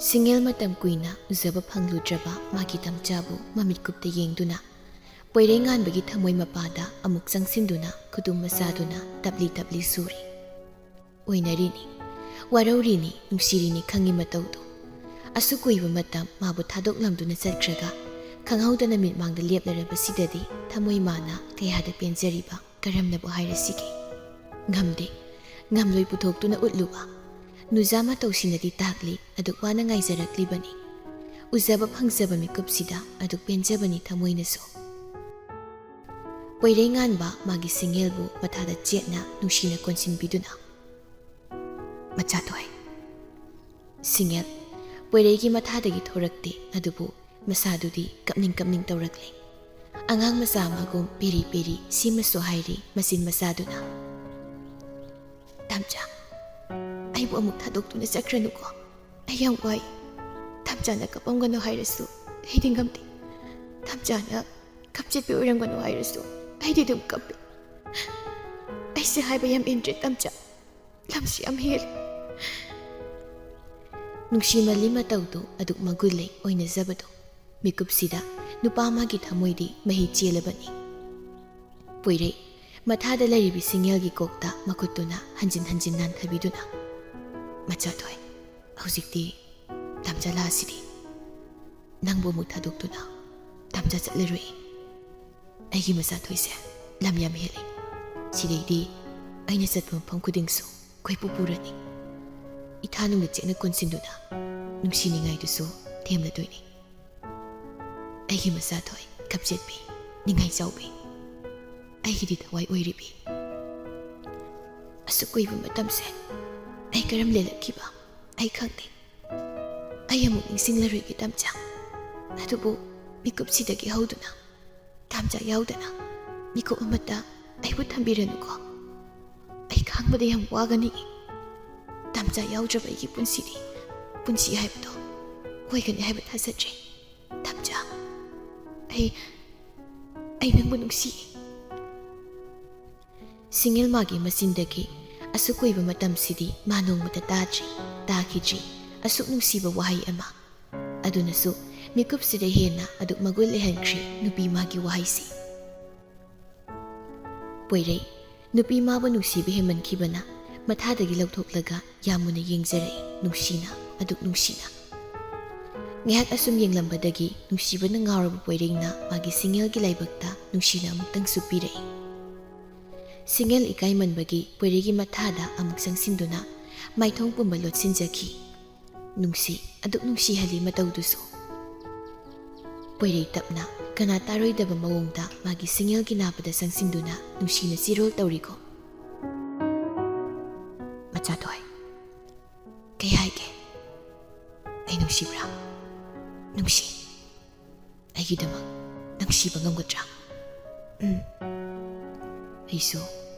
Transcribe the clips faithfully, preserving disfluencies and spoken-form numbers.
ꯁꯤꯡꯉꯦꯜ ꯃꯇꯝ ꯀꯨꯏꯅ ꯎꯖꯕ ꯐꯪꯂꯨꯗ꯭ꯔꯕ ꯃꯥꯒꯤ ꯇꯝꯆꯥꯕꯨ ꯃꯃꯤꯠꯀꯨꯞꯇ ꯌꯦꯡꯗꯨꯅ, ꯄꯣꯏꯔꯩꯉꯥꯟꯕꯒꯤ ꯊꯃꯣꯏ ꯃꯄꯥꯗ ꯑꯃꯨꯛ ꯆꯪꯁꯤꯟꯗꯨꯅ ꯈꯨꯗꯨꯝ ꯃꯆꯥꯗꯨꯅ ꯇꯞꯂꯤ ꯇꯞꯂꯤ ꯁꯨꯔꯤ꯫ ꯑꯣꯏꯅꯔꯤꯅꯤ, ꯋꯥꯔꯧꯔꯤꯅꯤ, ꯅꯨꯡꯁꯤꯔꯤꯅꯤ ꯈꯪꯉꯤ ꯃꯇꯧꯗꯨ꯫ ꯑꯁꯨꯛ ꯀꯨꯏꯕ ꯃꯇꯝ ꯃꯥꯕꯨ ꯊꯥꯗꯣꯛꯂꯝꯗꯨꯅ ꯆꯠꯈ꯭ꯔꯒ, ꯈꯪꯍꯧꯗꯅ ꯃꯤꯠꯃꯥꯡꯗ ꯂꯦꯞꯂꯔꯕꯁꯤꯗꯗꯤ ꯊꯃꯣꯏ ꯃꯥꯅ ꯀꯌꯥꯗ ꯄꯦꯟꯖꯔꯤꯕ꯫ ꯀꯔꯝꯅꯕꯨ ꯍꯥꯏꯔꯁꯤꯒꯦ? ꯉꯝꯗꯦ, ꯉꯝꯂꯣꯏ ꯄꯨꯊꯣꯛꯇꯨꯅ ꯎꯠꯂꯨꯕ꯫ ꯅꯨꯖꯥ ꯃꯇꯧꯁꯤꯅꯗꯤ ꯇꯥꯛꯂꯤ, ꯑꯗꯨꯛ ꯋꯥꯅ ꯉꯥꯏꯖꯔꯛꯂꯤꯕꯅꯤ꯫ ꯎꯖꯕ ꯐꯪꯖꯕ ꯃꯤꯀꯨꯞꯁꯤꯗ ꯑꯗꯨꯛ ꯄꯦꯟꯖꯕꯅꯤ ꯊꯃꯣꯏꯅꯁꯨ꯫ ꯄꯣꯏꯔꯩꯉꯥꯟꯕ ꯃꯥꯒꯤ ꯁꯤꯡꯉꯦꯜꯕꯨ ꯃꯊꯥꯗ ꯆꯦꯠꯅ ꯅꯨꯡꯁꯤꯅ ꯀꯣꯟꯁꯤꯟꯕꯤꯗꯨꯅ, "ꯃꯆꯥꯊꯣꯏ"꯫ ꯁꯤꯡꯉꯦꯜ ꯄꯣꯏꯔꯩꯒꯤ ꯃꯊꯥꯗꯒꯤ ꯊꯣꯔꯛꯇꯦ, ꯑꯗꯨꯕꯨ ꯃꯁꯥꯗꯨꯗꯤ ꯀꯞꯅꯤꯡ ꯀꯞꯅꯤꯡ ꯇꯧꯔꯛꯂꯦ꯫ ꯑꯉꯥꯡ ꯃꯆꯥ ꯑꯃꯒꯨꯝ ꯄꯦꯔꯤ ꯄꯦꯔꯤ ꯁꯤꯃꯁꯨ ꯍꯥꯏꯔꯤ ꯃꯆꯤꯟ ꯃꯆꯥꯗꯨꯅ꯫ "ꯇꯥꯝꯆꯥ, ꯑꯩꯕꯨ ꯑꯃꯨꯛ ꯊꯥꯗꯣꯛꯇꯨꯅ ꯆꯠꯈ꯭ꯔꯅꯨꯀꯣ꯫ ꯑꯩ ꯌꯥꯝ ꯋꯥꯏ꯫ ꯇꯥꯝꯆꯥꯅ ꯀꯞꯄꯝꯒꯅꯨ ꯍꯥꯏꯔꯁꯨ ꯑꯩꯗꯤ ꯉꯝꯗꯦ꯫ ꯇꯥꯝꯆꯥꯅ ꯀꯞꯆꯦꯠꯄꯤ ꯑꯣꯏꯔꯝꯒꯅꯨ ꯍꯥꯏꯔꯁꯨ ꯑꯩꯗꯤ ꯑꯗꯨꯝ ꯀꯞꯄꯤ꯫ ꯑꯩꯁꯦ ꯍꯥꯏꯕ ꯌꯥꯝ ꯏꯟꯗ꯭ꯔꯦ ꯇꯥꯝꯆꯥ꯫ ꯂꯝꯁꯨ ꯌꯥꯝ ꯍꯦꯜꯂꯤ"꯫ ꯅꯨꯡꯁꯤꯃꯜꯂꯤ ꯃꯇꯧꯗꯨ ꯑꯗꯨꯛ ꯃꯒꯨꯟ ꯂꯩ ꯑꯣꯏꯅꯖꯕꯗꯨ꯫ ꯃꯤꯀꯨꯞꯁꯤꯗ ꯅꯨꯄꯥ ꯑꯃꯒꯤ ꯊꯃꯣꯏꯗꯤ ꯃꯍꯤ ꯆꯦꯜꯂꯕꯅꯤ꯫ ꯄꯣꯏꯔꯩ ꯃꯊꯥꯗ ꯂꯩꯔꯤꯕꯤ ꯁꯤꯡꯉꯦꯜꯒꯤ ꯀꯣꯛꯇ ꯃꯈꯨꯠꯇꯨꯅ ꯍꯟꯖꯤꯟ ꯍꯟꯖꯤꯟ ꯅꯥꯟꯊꯕꯤꯗꯨꯅ, "ꯃꯆꯥꯊꯣꯏ, ꯍꯧꯖꯤꯛꯇꯤ ꯇꯥꯝꯆꯥ ꯂꯥꯛꯑꯁꯤꯗꯤ꯫ ꯅꯪꯕꯨ ꯑꯃꯨꯛ ꯊꯥꯗꯣꯛꯇꯨꯅ ꯇꯥꯝꯆꯥ ꯆꯠꯂꯔꯣꯏ꯫ ꯑꯩꯒꯤ ꯃꯆꯥꯊꯣꯏꯁꯦ ꯂꯝ ꯌꯥꯝ ꯍꯦꯜꯂꯤ꯫ ꯁꯤꯗꯩꯗꯤ ꯑꯩꯅ ꯆꯠꯄ ꯃꯐꯝ ꯈꯨꯗꯤꯡꯁꯨ ꯀꯣꯏꯄꯨ ꯄꯨꯔꯅꯤ꯫ ꯏꯊꯥꯅꯨꯡꯗ ꯆꯦꯠꯅ ꯀꯣꯟꯁꯤꯟꯗꯨꯅ ꯅꯨꯡꯁꯤꯅꯤꯡꯉꯥꯏꯗꯨꯁꯨ ꯊꯦꯝꯂꯗꯣꯏꯅꯤ꯫ ꯑꯩꯒꯤ ꯃꯆꯥꯊꯣꯏ, ꯀꯞꯆꯦꯠꯄꯤ, ꯅꯤꯡꯉꯥꯏ ꯆꯥꯎꯕꯤ, ꯑꯩꯒꯤꯗꯤ ꯊꯋꯥꯏ ꯑꯣꯏꯔꯤꯕꯤ꯫ ꯑꯁꯨꯛ ꯀꯨꯏꯕ ꯃꯇꯝꯁꯦ ꯑꯩ ꯀꯔꯝ ꯂꯦꯜꯂꯛꯈꯤꯕ ꯑꯩ ꯈꯪꯗꯦ꯫ ꯑꯩ ꯑꯃꯨꯛ ꯅꯤꯡꯁꯤꯡꯂꯔꯣꯏꯒꯦ ꯇꯥꯝꯆꯥ꯫ ꯑꯗꯨꯕꯨ ꯃꯤꯀꯨꯞꯁꯤꯗꯒꯤ ꯍꯧꯗꯨꯅ ꯇꯥꯝꯆꯥ ꯌꯥꯎꯗꯅ ꯃꯤꯀꯨꯞ ꯑꯃꯠꯇ ꯑꯩꯕꯨ ꯊꯝꯕꯤꯔꯅꯨꯀꯣ꯫ ꯑꯩ ꯈꯥꯡꯕꯗ ꯌꯥꯝ ꯋꯥꯒꯅꯤ꯫ ꯇꯥꯝꯆꯥ ꯌꯥꯎꯗ꯭ꯔꯕ ꯑꯩꯒꯤ ꯄꯨꯟꯁꯤꯗꯤ ꯄꯨꯟꯁꯤ ꯍꯥꯏꯕꯗꯣ ꯑꯣꯏꯒꯅꯤ ꯍꯥꯏꯕ ꯊꯥꯖꯗ꯭ꯔꯦ꯫ ꯇꯥꯝꯆꯥ, ꯑꯩ, ꯑꯩ ꯅꯪꯕꯨ ꯅꯨꯡꯁꯤ"꯫ ꯁꯤꯡꯉꯦꯜ ꯃꯥꯒꯤ ꯃꯆꯤꯟꯗꯒꯤ ꯑꯁꯨꯛ ꯀꯨꯏꯕ ꯃꯇꯝꯁꯤꯗꯤ ꯃꯥ ꯅꯣꯡꯃꯇ ꯇꯥꯗ꯭ꯔꯤ, ꯇꯥꯈꯤꯗ꯭ꯔꯤ꯫ ꯑꯁꯨꯛ ꯅꯨꯡꯁꯤꯕ ꯋꯥꯍꯩ ꯑꯃ꯫ ꯑꯗꯨꯅꯁꯨ ꯃꯤꯀꯨꯞꯁꯤꯗ ꯍꯦꯟꯅ ꯑꯗꯨꯛ ꯃꯒꯨꯟ ꯂꯩꯍꯟꯈ꯭ꯔꯦ ꯅꯨꯄꯤ ꯃꯥꯒꯤ ꯋꯥꯍꯩꯁꯤ꯫ ꯄꯣꯏꯔꯩ, ꯅꯨꯄꯤ ꯃꯥꯕꯨ ꯅꯨꯡꯁꯤꯕ ꯍꯦꯟꯃꯟꯈꯤꯕꯅ ꯃꯊꯥꯗꯒꯤ ꯂꯧꯊꯣꯛꯂꯒ ꯌꯥꯝ ꯃꯨꯟꯅ ꯌꯦꯡꯖꯔꯛꯏ, ꯅꯨꯡꯁꯤꯅ, ꯑꯗꯨꯛ ꯅꯨꯡꯁꯤꯅ꯫ ꯉꯥꯏꯍꯥꯛ ꯑꯁꯨꯝ ꯌꯦꯡꯂꯝꯕꯗꯒꯤ ꯅꯨꯡꯁꯤꯕꯅ ꯉꯥꯎꯔꯕ ꯄꯣꯏꯔꯩꯅ ꯃꯥꯒꯤ ꯁꯤꯡꯉꯦꯜꯒꯤ ꯂꯥꯏꯕꯛꯇ ꯅꯨꯡꯁꯤꯅ ꯑꯃꯨꯛꯇꯪꯁꯨ ꯄꯤꯔꯛꯏ꯫ ꯁꯤꯡꯉꯦꯜ ꯏꯀꯥꯏꯃꯟꯕꯒꯤ ꯄꯣꯏꯔꯩꯒꯤ ꯃꯊꯥꯗ ꯑꯃꯨꯛ ꯆꯪꯁꯤꯟꯗꯨꯅ ꯃꯥꯏꯊꯣꯡ ꯄꯨꯝꯕ ꯂꯣꯠꯁꯤꯟꯖꯈꯤ꯫ ꯅꯨꯡꯁꯤ, ꯑꯗꯨꯛ ꯅꯨꯡꯁꯤꯍꯜꯂꯤ ꯃꯇꯧꯗꯨꯁꯨ꯫ ꯄꯣꯏꯔꯩ ꯇꯞꯅ, ꯀꯅꯥ ꯇꯥꯔꯣꯏꯗꯕ ꯃꯑꯣꯡꯗ ꯃꯥꯒꯤ ꯁꯤꯡꯉꯦꯜꯒꯤ ꯅꯥꯕꯗ ꯆꯪꯁꯤꯟꯗꯨꯅ ꯅꯨꯡꯁꯤꯅ ꯆꯤꯔꯣꯜ ꯇꯧꯔꯤꯀꯣ꯫ ꯃꯆꯥꯊꯣꯏ, ꯀꯩ ꯍꯥꯏꯒꯦ? ꯑꯩ ꯅꯨꯡꯁꯤꯕ꯭ꯔꯥ? ꯅꯨꯡꯁꯤ꯫ ꯑꯩꯒꯤꯗꯃꯛ ꯅꯪ ꯁꯤꯕ ꯉꯝꯒꯗ꯭ꯔꯥ? ꯎꯝ꯫ ꯑꯩꯁꯨ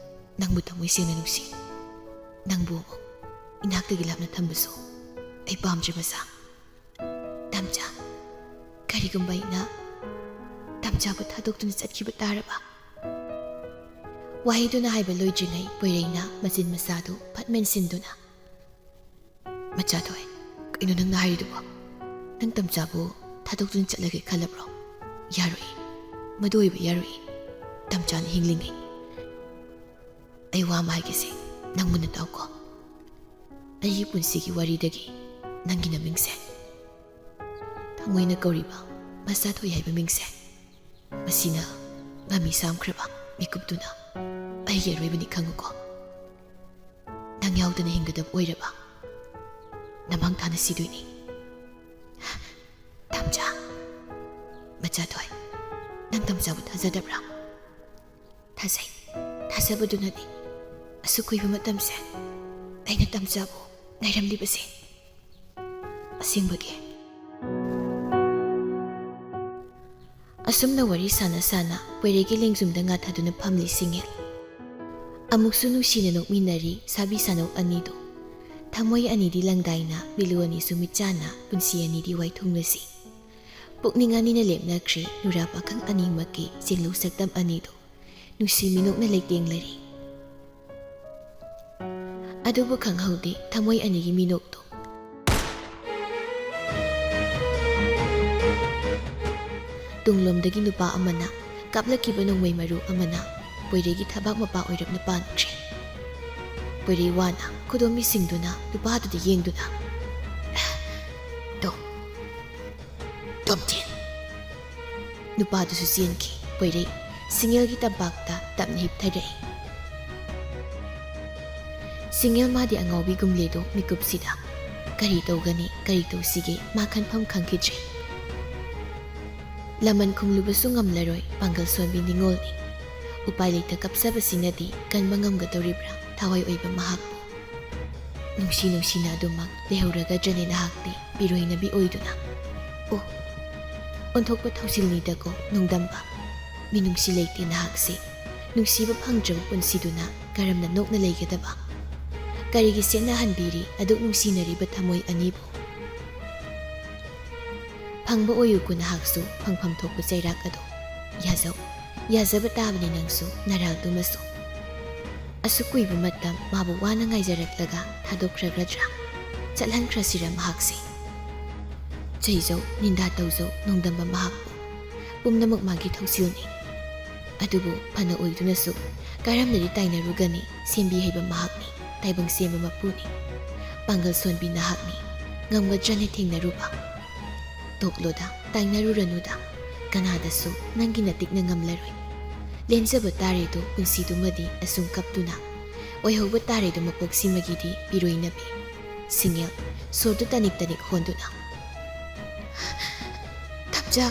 ꯅꯪꯕꯨ ꯊꯃꯣꯏ ꯁꯦꯡꯅ ꯅꯨꯡꯁꯤ꯫ ꯅꯪꯕꯨ ꯏꯅꯥꯛꯇꯒꯤ ꯂꯥꯞꯅ ꯊꯝꯕꯁꯨ ꯑꯩ ꯄꯥꯝꯗ꯭ꯔꯦ, ꯃꯆꯥ꯫ ꯇꯝꯆꯥ, ꯀꯔꯤꯒꯨꯝꯕ ꯑꯩꯅ ꯇꯝꯆꯥꯕꯨ ꯊꯥꯗꯣꯛꯇꯨꯅ ꯆꯠꯈꯤꯕ ꯇꯥꯔꯕ? ꯋꯥꯍꯩꯗꯨꯅ ꯍꯥꯏꯕ ꯂꯣꯏꯗ꯭ꯔꯤꯉꯩ ꯄꯣꯏꯔꯩꯅ ꯃꯆꯤꯟ ꯃꯆꯥꯗꯨ ꯐꯠ ꯃꯦꯟꯁꯤꯟꯗꯨꯅ, ꯃꯆꯥꯊꯣꯏ, ꯀꯩꯅꯣ ꯅꯪꯅ ꯍꯥꯏꯔꯤꯗꯨꯕꯣ? ꯅꯪ ꯇꯝꯆꯥꯕꯨ ꯊꯥꯗꯣꯛꯇꯨꯅ ꯆꯠꯂꯒꯦ ꯈꯜꯂꯕ꯭ꯔꯣ? ꯌꯥꯔꯣꯏ, ꯃꯗꯨ ꯑꯣꯏꯕ ꯌꯥꯔꯣꯏ꯫ ꯇꯝꯆꯥꯅ ꯍꯤꯡꯂꯤꯉꯩ꯫ ꯑꯩ ꯋꯥ ꯑꯃ ꯍꯥꯏꯒꯦꯁꯦ, ꯅꯪ ꯃꯨꯟꯅ ꯇꯥꯎꯀꯣ꯫ ꯑꯩꯒꯤ ꯄꯨꯟꯁꯤꯒꯤ ꯋꯥꯔꯤꯗꯒꯤ ꯅꯪꯒꯤ ꯅꯃꯤꯡꯁꯦ, ꯊꯃꯣꯏꯅ ꯀꯧꯔꯤꯕ ꯃꯆꯥꯊꯣꯏ ꯍꯥꯏꯕ ꯃꯤꯡꯁꯦ, ꯃꯁꯤꯅ ꯃꯃꯤ ꯁꯥꯝꯈ꯭ꯔꯕ ꯃꯤꯀꯨꯞꯇꯨꯅ ꯑꯩꯒꯤ ꯑꯔꯣꯏꯕꯅꯤ ꯈꯪꯉꯨꯀꯣ꯫ ꯅꯪ ꯌꯥꯎꯗꯅ ꯍꯤꯡꯒꯗꯕ ꯑꯣꯏꯔꯕ, ꯅꯃꯥꯡ ꯊꯥꯅ ꯁꯤꯗꯣꯏꯅꯤ꯫ ꯇꯝꯆꯥ, ꯃꯆꯥꯊꯣꯏ, ꯅꯪ ꯇꯝꯆꯥꯕꯨ ꯊꯥꯖꯗꯕ꯭ꯔꯥ? ꯊꯥꯖꯩ꯫ ꯊꯥꯖꯕꯗꯨꯅꯅꯤ ꯑꯁꯨꯛ ꯀꯨꯏꯕ ꯃꯇꯝꯁꯦ ꯑꯩꯅ ꯇꯝꯆꯥꯕꯨ ꯉꯥꯏꯔꯝꯂꯤꯕꯁꯦ꯫ ꯑꯁꯦꯡꯕꯒꯤ꯫ ꯑꯁꯨꯝꯅ ꯋꯥꯔꯤ ꯁꯥꯟꯅ ꯁꯥꯟꯅ ꯄꯣꯏꯔꯩꯒꯤ ꯂꯦꯡꯖꯨꯝꯗ ꯉꯥꯊꯗꯨꯅ ꯐꯝꯂꯤ ꯁꯤꯡꯉꯦꯜ꯫ ꯑꯃꯨꯛꯁꯨ ꯅꯨꯡꯁꯤꯅ ꯅꯣꯛꯃꯤꯟꯅꯔꯤ ꯁꯥꯕꯤ ꯁꯥꯅꯧ ꯑꯅꯤꯗꯨ꯫ ꯊꯃꯣꯏ ꯑꯅꯤꯗꯤ ꯂꯪꯗꯥꯏꯅ, ꯄꯤꯂꯨ ꯑꯅꯤꯁꯨ ꯃꯤꯠꯆꯥꯟꯅ, ꯄꯨꯟꯁꯤ ꯑꯅꯤꯗꯤ ꯋꯥꯏꯊꯨꯡꯅꯁꯤ꯫ ꯄꯨꯛꯅꯤꯡ ꯑꯅꯤꯅ ꯂꯦꯞꯅꯈ꯭ꯔꯦ ꯅꯨꯔꯥ ꯄꯥꯈꯪ ꯑꯅꯤꯃꯛꯀꯤ ꯆꯦꯡꯂꯧ ꯁꯛꯇꯝ ꯑꯅꯤꯗꯨ꯫ ꯅꯨꯡꯁꯤ ꯃꯤꯅꯣꯛꯅ ꯂꯩꯇꯦꯡꯂꯔꯤ꯫ ꯑꯗꯨꯕꯨ ꯈꯪꯍꯧꯗꯦ ꯊꯃꯣꯏ ꯑꯅꯤꯒꯤ ꯃꯤꯅꯣꯛꯇꯨ꯫ ꯇꯨꯡꯂꯣꯝꯗꯒꯤ ꯅꯨꯄꯥ ꯑꯃꯅ ꯀꯥꯞꯂꯛꯈꯤꯕ ꯅꯣꯡꯃꯩ ꯃꯔꯨ ꯑꯃꯅ ꯄꯣꯏꯔꯩꯒꯤ ꯊꯕꯥꯛ ꯃꯄꯥ ꯑꯣꯏꯔꯞꯅ ꯄꯥꯟꯈ꯭ꯔꯦ꯫ ꯄꯣꯏꯔꯩ ꯋꯥꯅ ꯈꯨꯗꯣꯝꯕꯤ ꯁꯤꯡꯗꯨꯅ ꯅꯨꯄꯥꯗꯨꯗ ꯌꯦꯡꯗꯨꯅ, "ꯇꯣꯝ, ꯇꯣꯝꯊꯤꯟ!" ꯅꯨꯄꯥꯗꯨꯁꯨ ꯆꯦꯟꯈꯤ꯫ ꯄꯣꯏꯔꯩ ꯁꯤꯡꯉꯦꯜꯒꯤ ꯇꯝꯄꯥꯛꯇ ꯇꯞꯅ ꯍꯤꯞꯊꯔꯛꯏ꯫ ꯁꯤꯡꯉꯦꯜ ꯃꯥꯗꯤ ꯑꯉꯥꯎꯕꯤꯒꯨꯝꯂꯦꯗꯣ ꯃꯤꯀꯨꯞꯁꯤꯗ꯫ ꯀꯔꯤ ꯇꯧꯒꯅꯤ, ꯀꯔꯤ ꯇꯧꯁꯤꯒꯦ, ꯃꯥ ꯈꯟꯐꯝ ꯈꯪꯈꯤꯗ꯭ꯔꯦ꯫ ꯂꯃꯟ ꯈꯨꯝꯂꯨꯕꯁꯨ ꯉꯝꯂꯔꯣꯏ, ꯄꯥꯡꯒꯜ ꯁꯣꯟꯕꯤ ꯅꯤꯉꯣꯜꯅꯤ꯫ ꯎꯄꯥꯏ ꯂꯩꯇ ꯀꯞꯆꯕꯁꯤꯅꯗꯤ ꯀꯟꯕ ꯉꯝꯒꯗꯧꯔꯤꯕ꯭ꯔꯥ ꯊꯋꯥꯏ ꯑꯣꯏꯕ ꯃꯍꯥꯛꯄꯨ? ꯅꯨꯡꯁꯤ ꯅꯨꯡꯁꯤꯅ ꯑꯗꯨꯃꯛ ꯂꯩꯍꯧꯔꯒꯗ꯭ꯔꯅꯦ ꯅꯍꯥꯛꯇꯤ ꯄꯤꯔꯣꯏꯅꯕꯤ ꯑꯣꯏꯗꯨꯅ? ꯑꯣ, ꯑꯣꯟꯊꯣꯛꯄ ꯊꯧꯁꯤꯜꯅꯤꯗꯀꯣ ꯅꯣꯡꯗꯝꯕ꯫ ꯃꯤꯅꯨꯡꯁꯤ ꯂꯩꯇꯦ ꯅꯍꯥꯛꯁꯦ꯫ ꯅꯨꯡꯁꯤꯕ ꯐꯪꯗ꯭ꯔꯕ ꯄꯨꯟꯁꯤꯗꯨꯅ ꯀꯔꯝꯅ ꯅꯣꯛꯅ ꯂꯩꯒꯗꯕ? ꯀꯔꯤꯒꯤ ꯁꯦꯠꯅꯍꯟꯕꯤꯔꯤ ꯑꯗꯨꯛ ꯅꯨꯡꯁꯤꯅꯔꯤꯕ ꯊꯃꯣꯏ ꯑꯅꯤꯕꯨ? ꯐꯪꯕ ꯑꯣꯏꯌꯨꯀꯣ ꯅꯍꯥꯛꯁꯨ ꯐꯪꯐꯝ ꯊꯣꯛꯄ ꯆꯩꯔꯥꯛ ꯑꯗꯣ꯫ ꯌꯥꯖꯧ, ꯌꯥꯖꯕ ꯇꯥꯕꯅꯤ ꯅꯪꯁꯨ, ꯅꯔꯥꯜꯗꯨꯃꯁꯨ꯫ ꯑꯁꯨꯛ ꯀꯨꯏꯕ ꯃꯇꯝ ꯃꯥꯕꯨ ꯋꯥꯅ ꯉꯥꯏꯖꯔꯛꯂꯒ ꯊꯥꯗꯣꯛꯈ꯭ꯔꯒꯗ꯭ꯔꯥ? ꯆꯠꯍꯟꯈ꯭ꯔꯁꯤꯔꯥ ꯃꯍꯥꯛꯁꯦ? ꯆꯩꯖꯧ, ꯅꯤꯟꯗꯥ ꯇꯧꯖꯧ, ꯅꯣꯡꯗꯝꯕ ꯃꯍꯥꯛꯄꯨ꯫ ꯄꯨꯝꯅꯃꯛ ꯃꯥꯒꯤ ꯊꯧꯁꯤꯜꯅꯤ꯫ ꯑꯗꯨꯕꯨ ꯐꯅ ꯑꯣꯏꯗꯨꯅꯁꯨ ꯀꯔꯝꯅꯗꯤ ꯇꯥꯏꯅꯔꯨꯒꯅꯤ? ꯁꯦꯝꯕꯤ ꯍꯩꯕ ꯃꯍꯥꯛꯅꯤ, ꯇꯥꯏꯕꯪ ꯁꯦꯝꯕ ꯃꯄꯨꯅꯤ꯫ ꯄꯥꯡꯒꯜ ꯁꯣꯟꯕꯤ ꯅꯍꯥꯛꯅꯤ, ꯉꯝꯒꯗ꯭ꯔꯅꯦ ꯊꯦꯡꯅꯔꯨꯕ? ꯇꯣꯛꯂꯣꯗ, ꯇꯥꯏꯅꯔꯨꯔꯅꯨꯗ꯫ ꯀꯅꯥꯗꯁꯨ ꯅꯪꯒꯤ ꯅꯇꯤꯛꯅ ꯉꯝꯂꯔꯣꯏ꯫ ꯂꯦꯟꯖꯕ ꯇꯥꯔꯦꯗꯣ ꯄꯨꯟꯁꯤꯗꯨꯃꯗꯤ ꯑꯁꯨꯝ ꯀꯞꯇꯨꯅ꯫ ꯑꯣꯏꯍꯧꯕ ꯇꯥꯔꯦꯗꯣ ꯃꯄꯣꯛꯁꯤꯃꯒꯤꯗꯤ ꯄꯤꯔꯣꯏꯅꯕꯤ꯫ ꯁꯤꯡꯉꯦꯜ, ꯁꯣꯔꯗꯨ ꯇꯅꯤꯛ ꯇꯅꯤꯛ ꯍꯣꯟꯗꯨꯅ꯫ ꯊꯝꯆꯥ꯫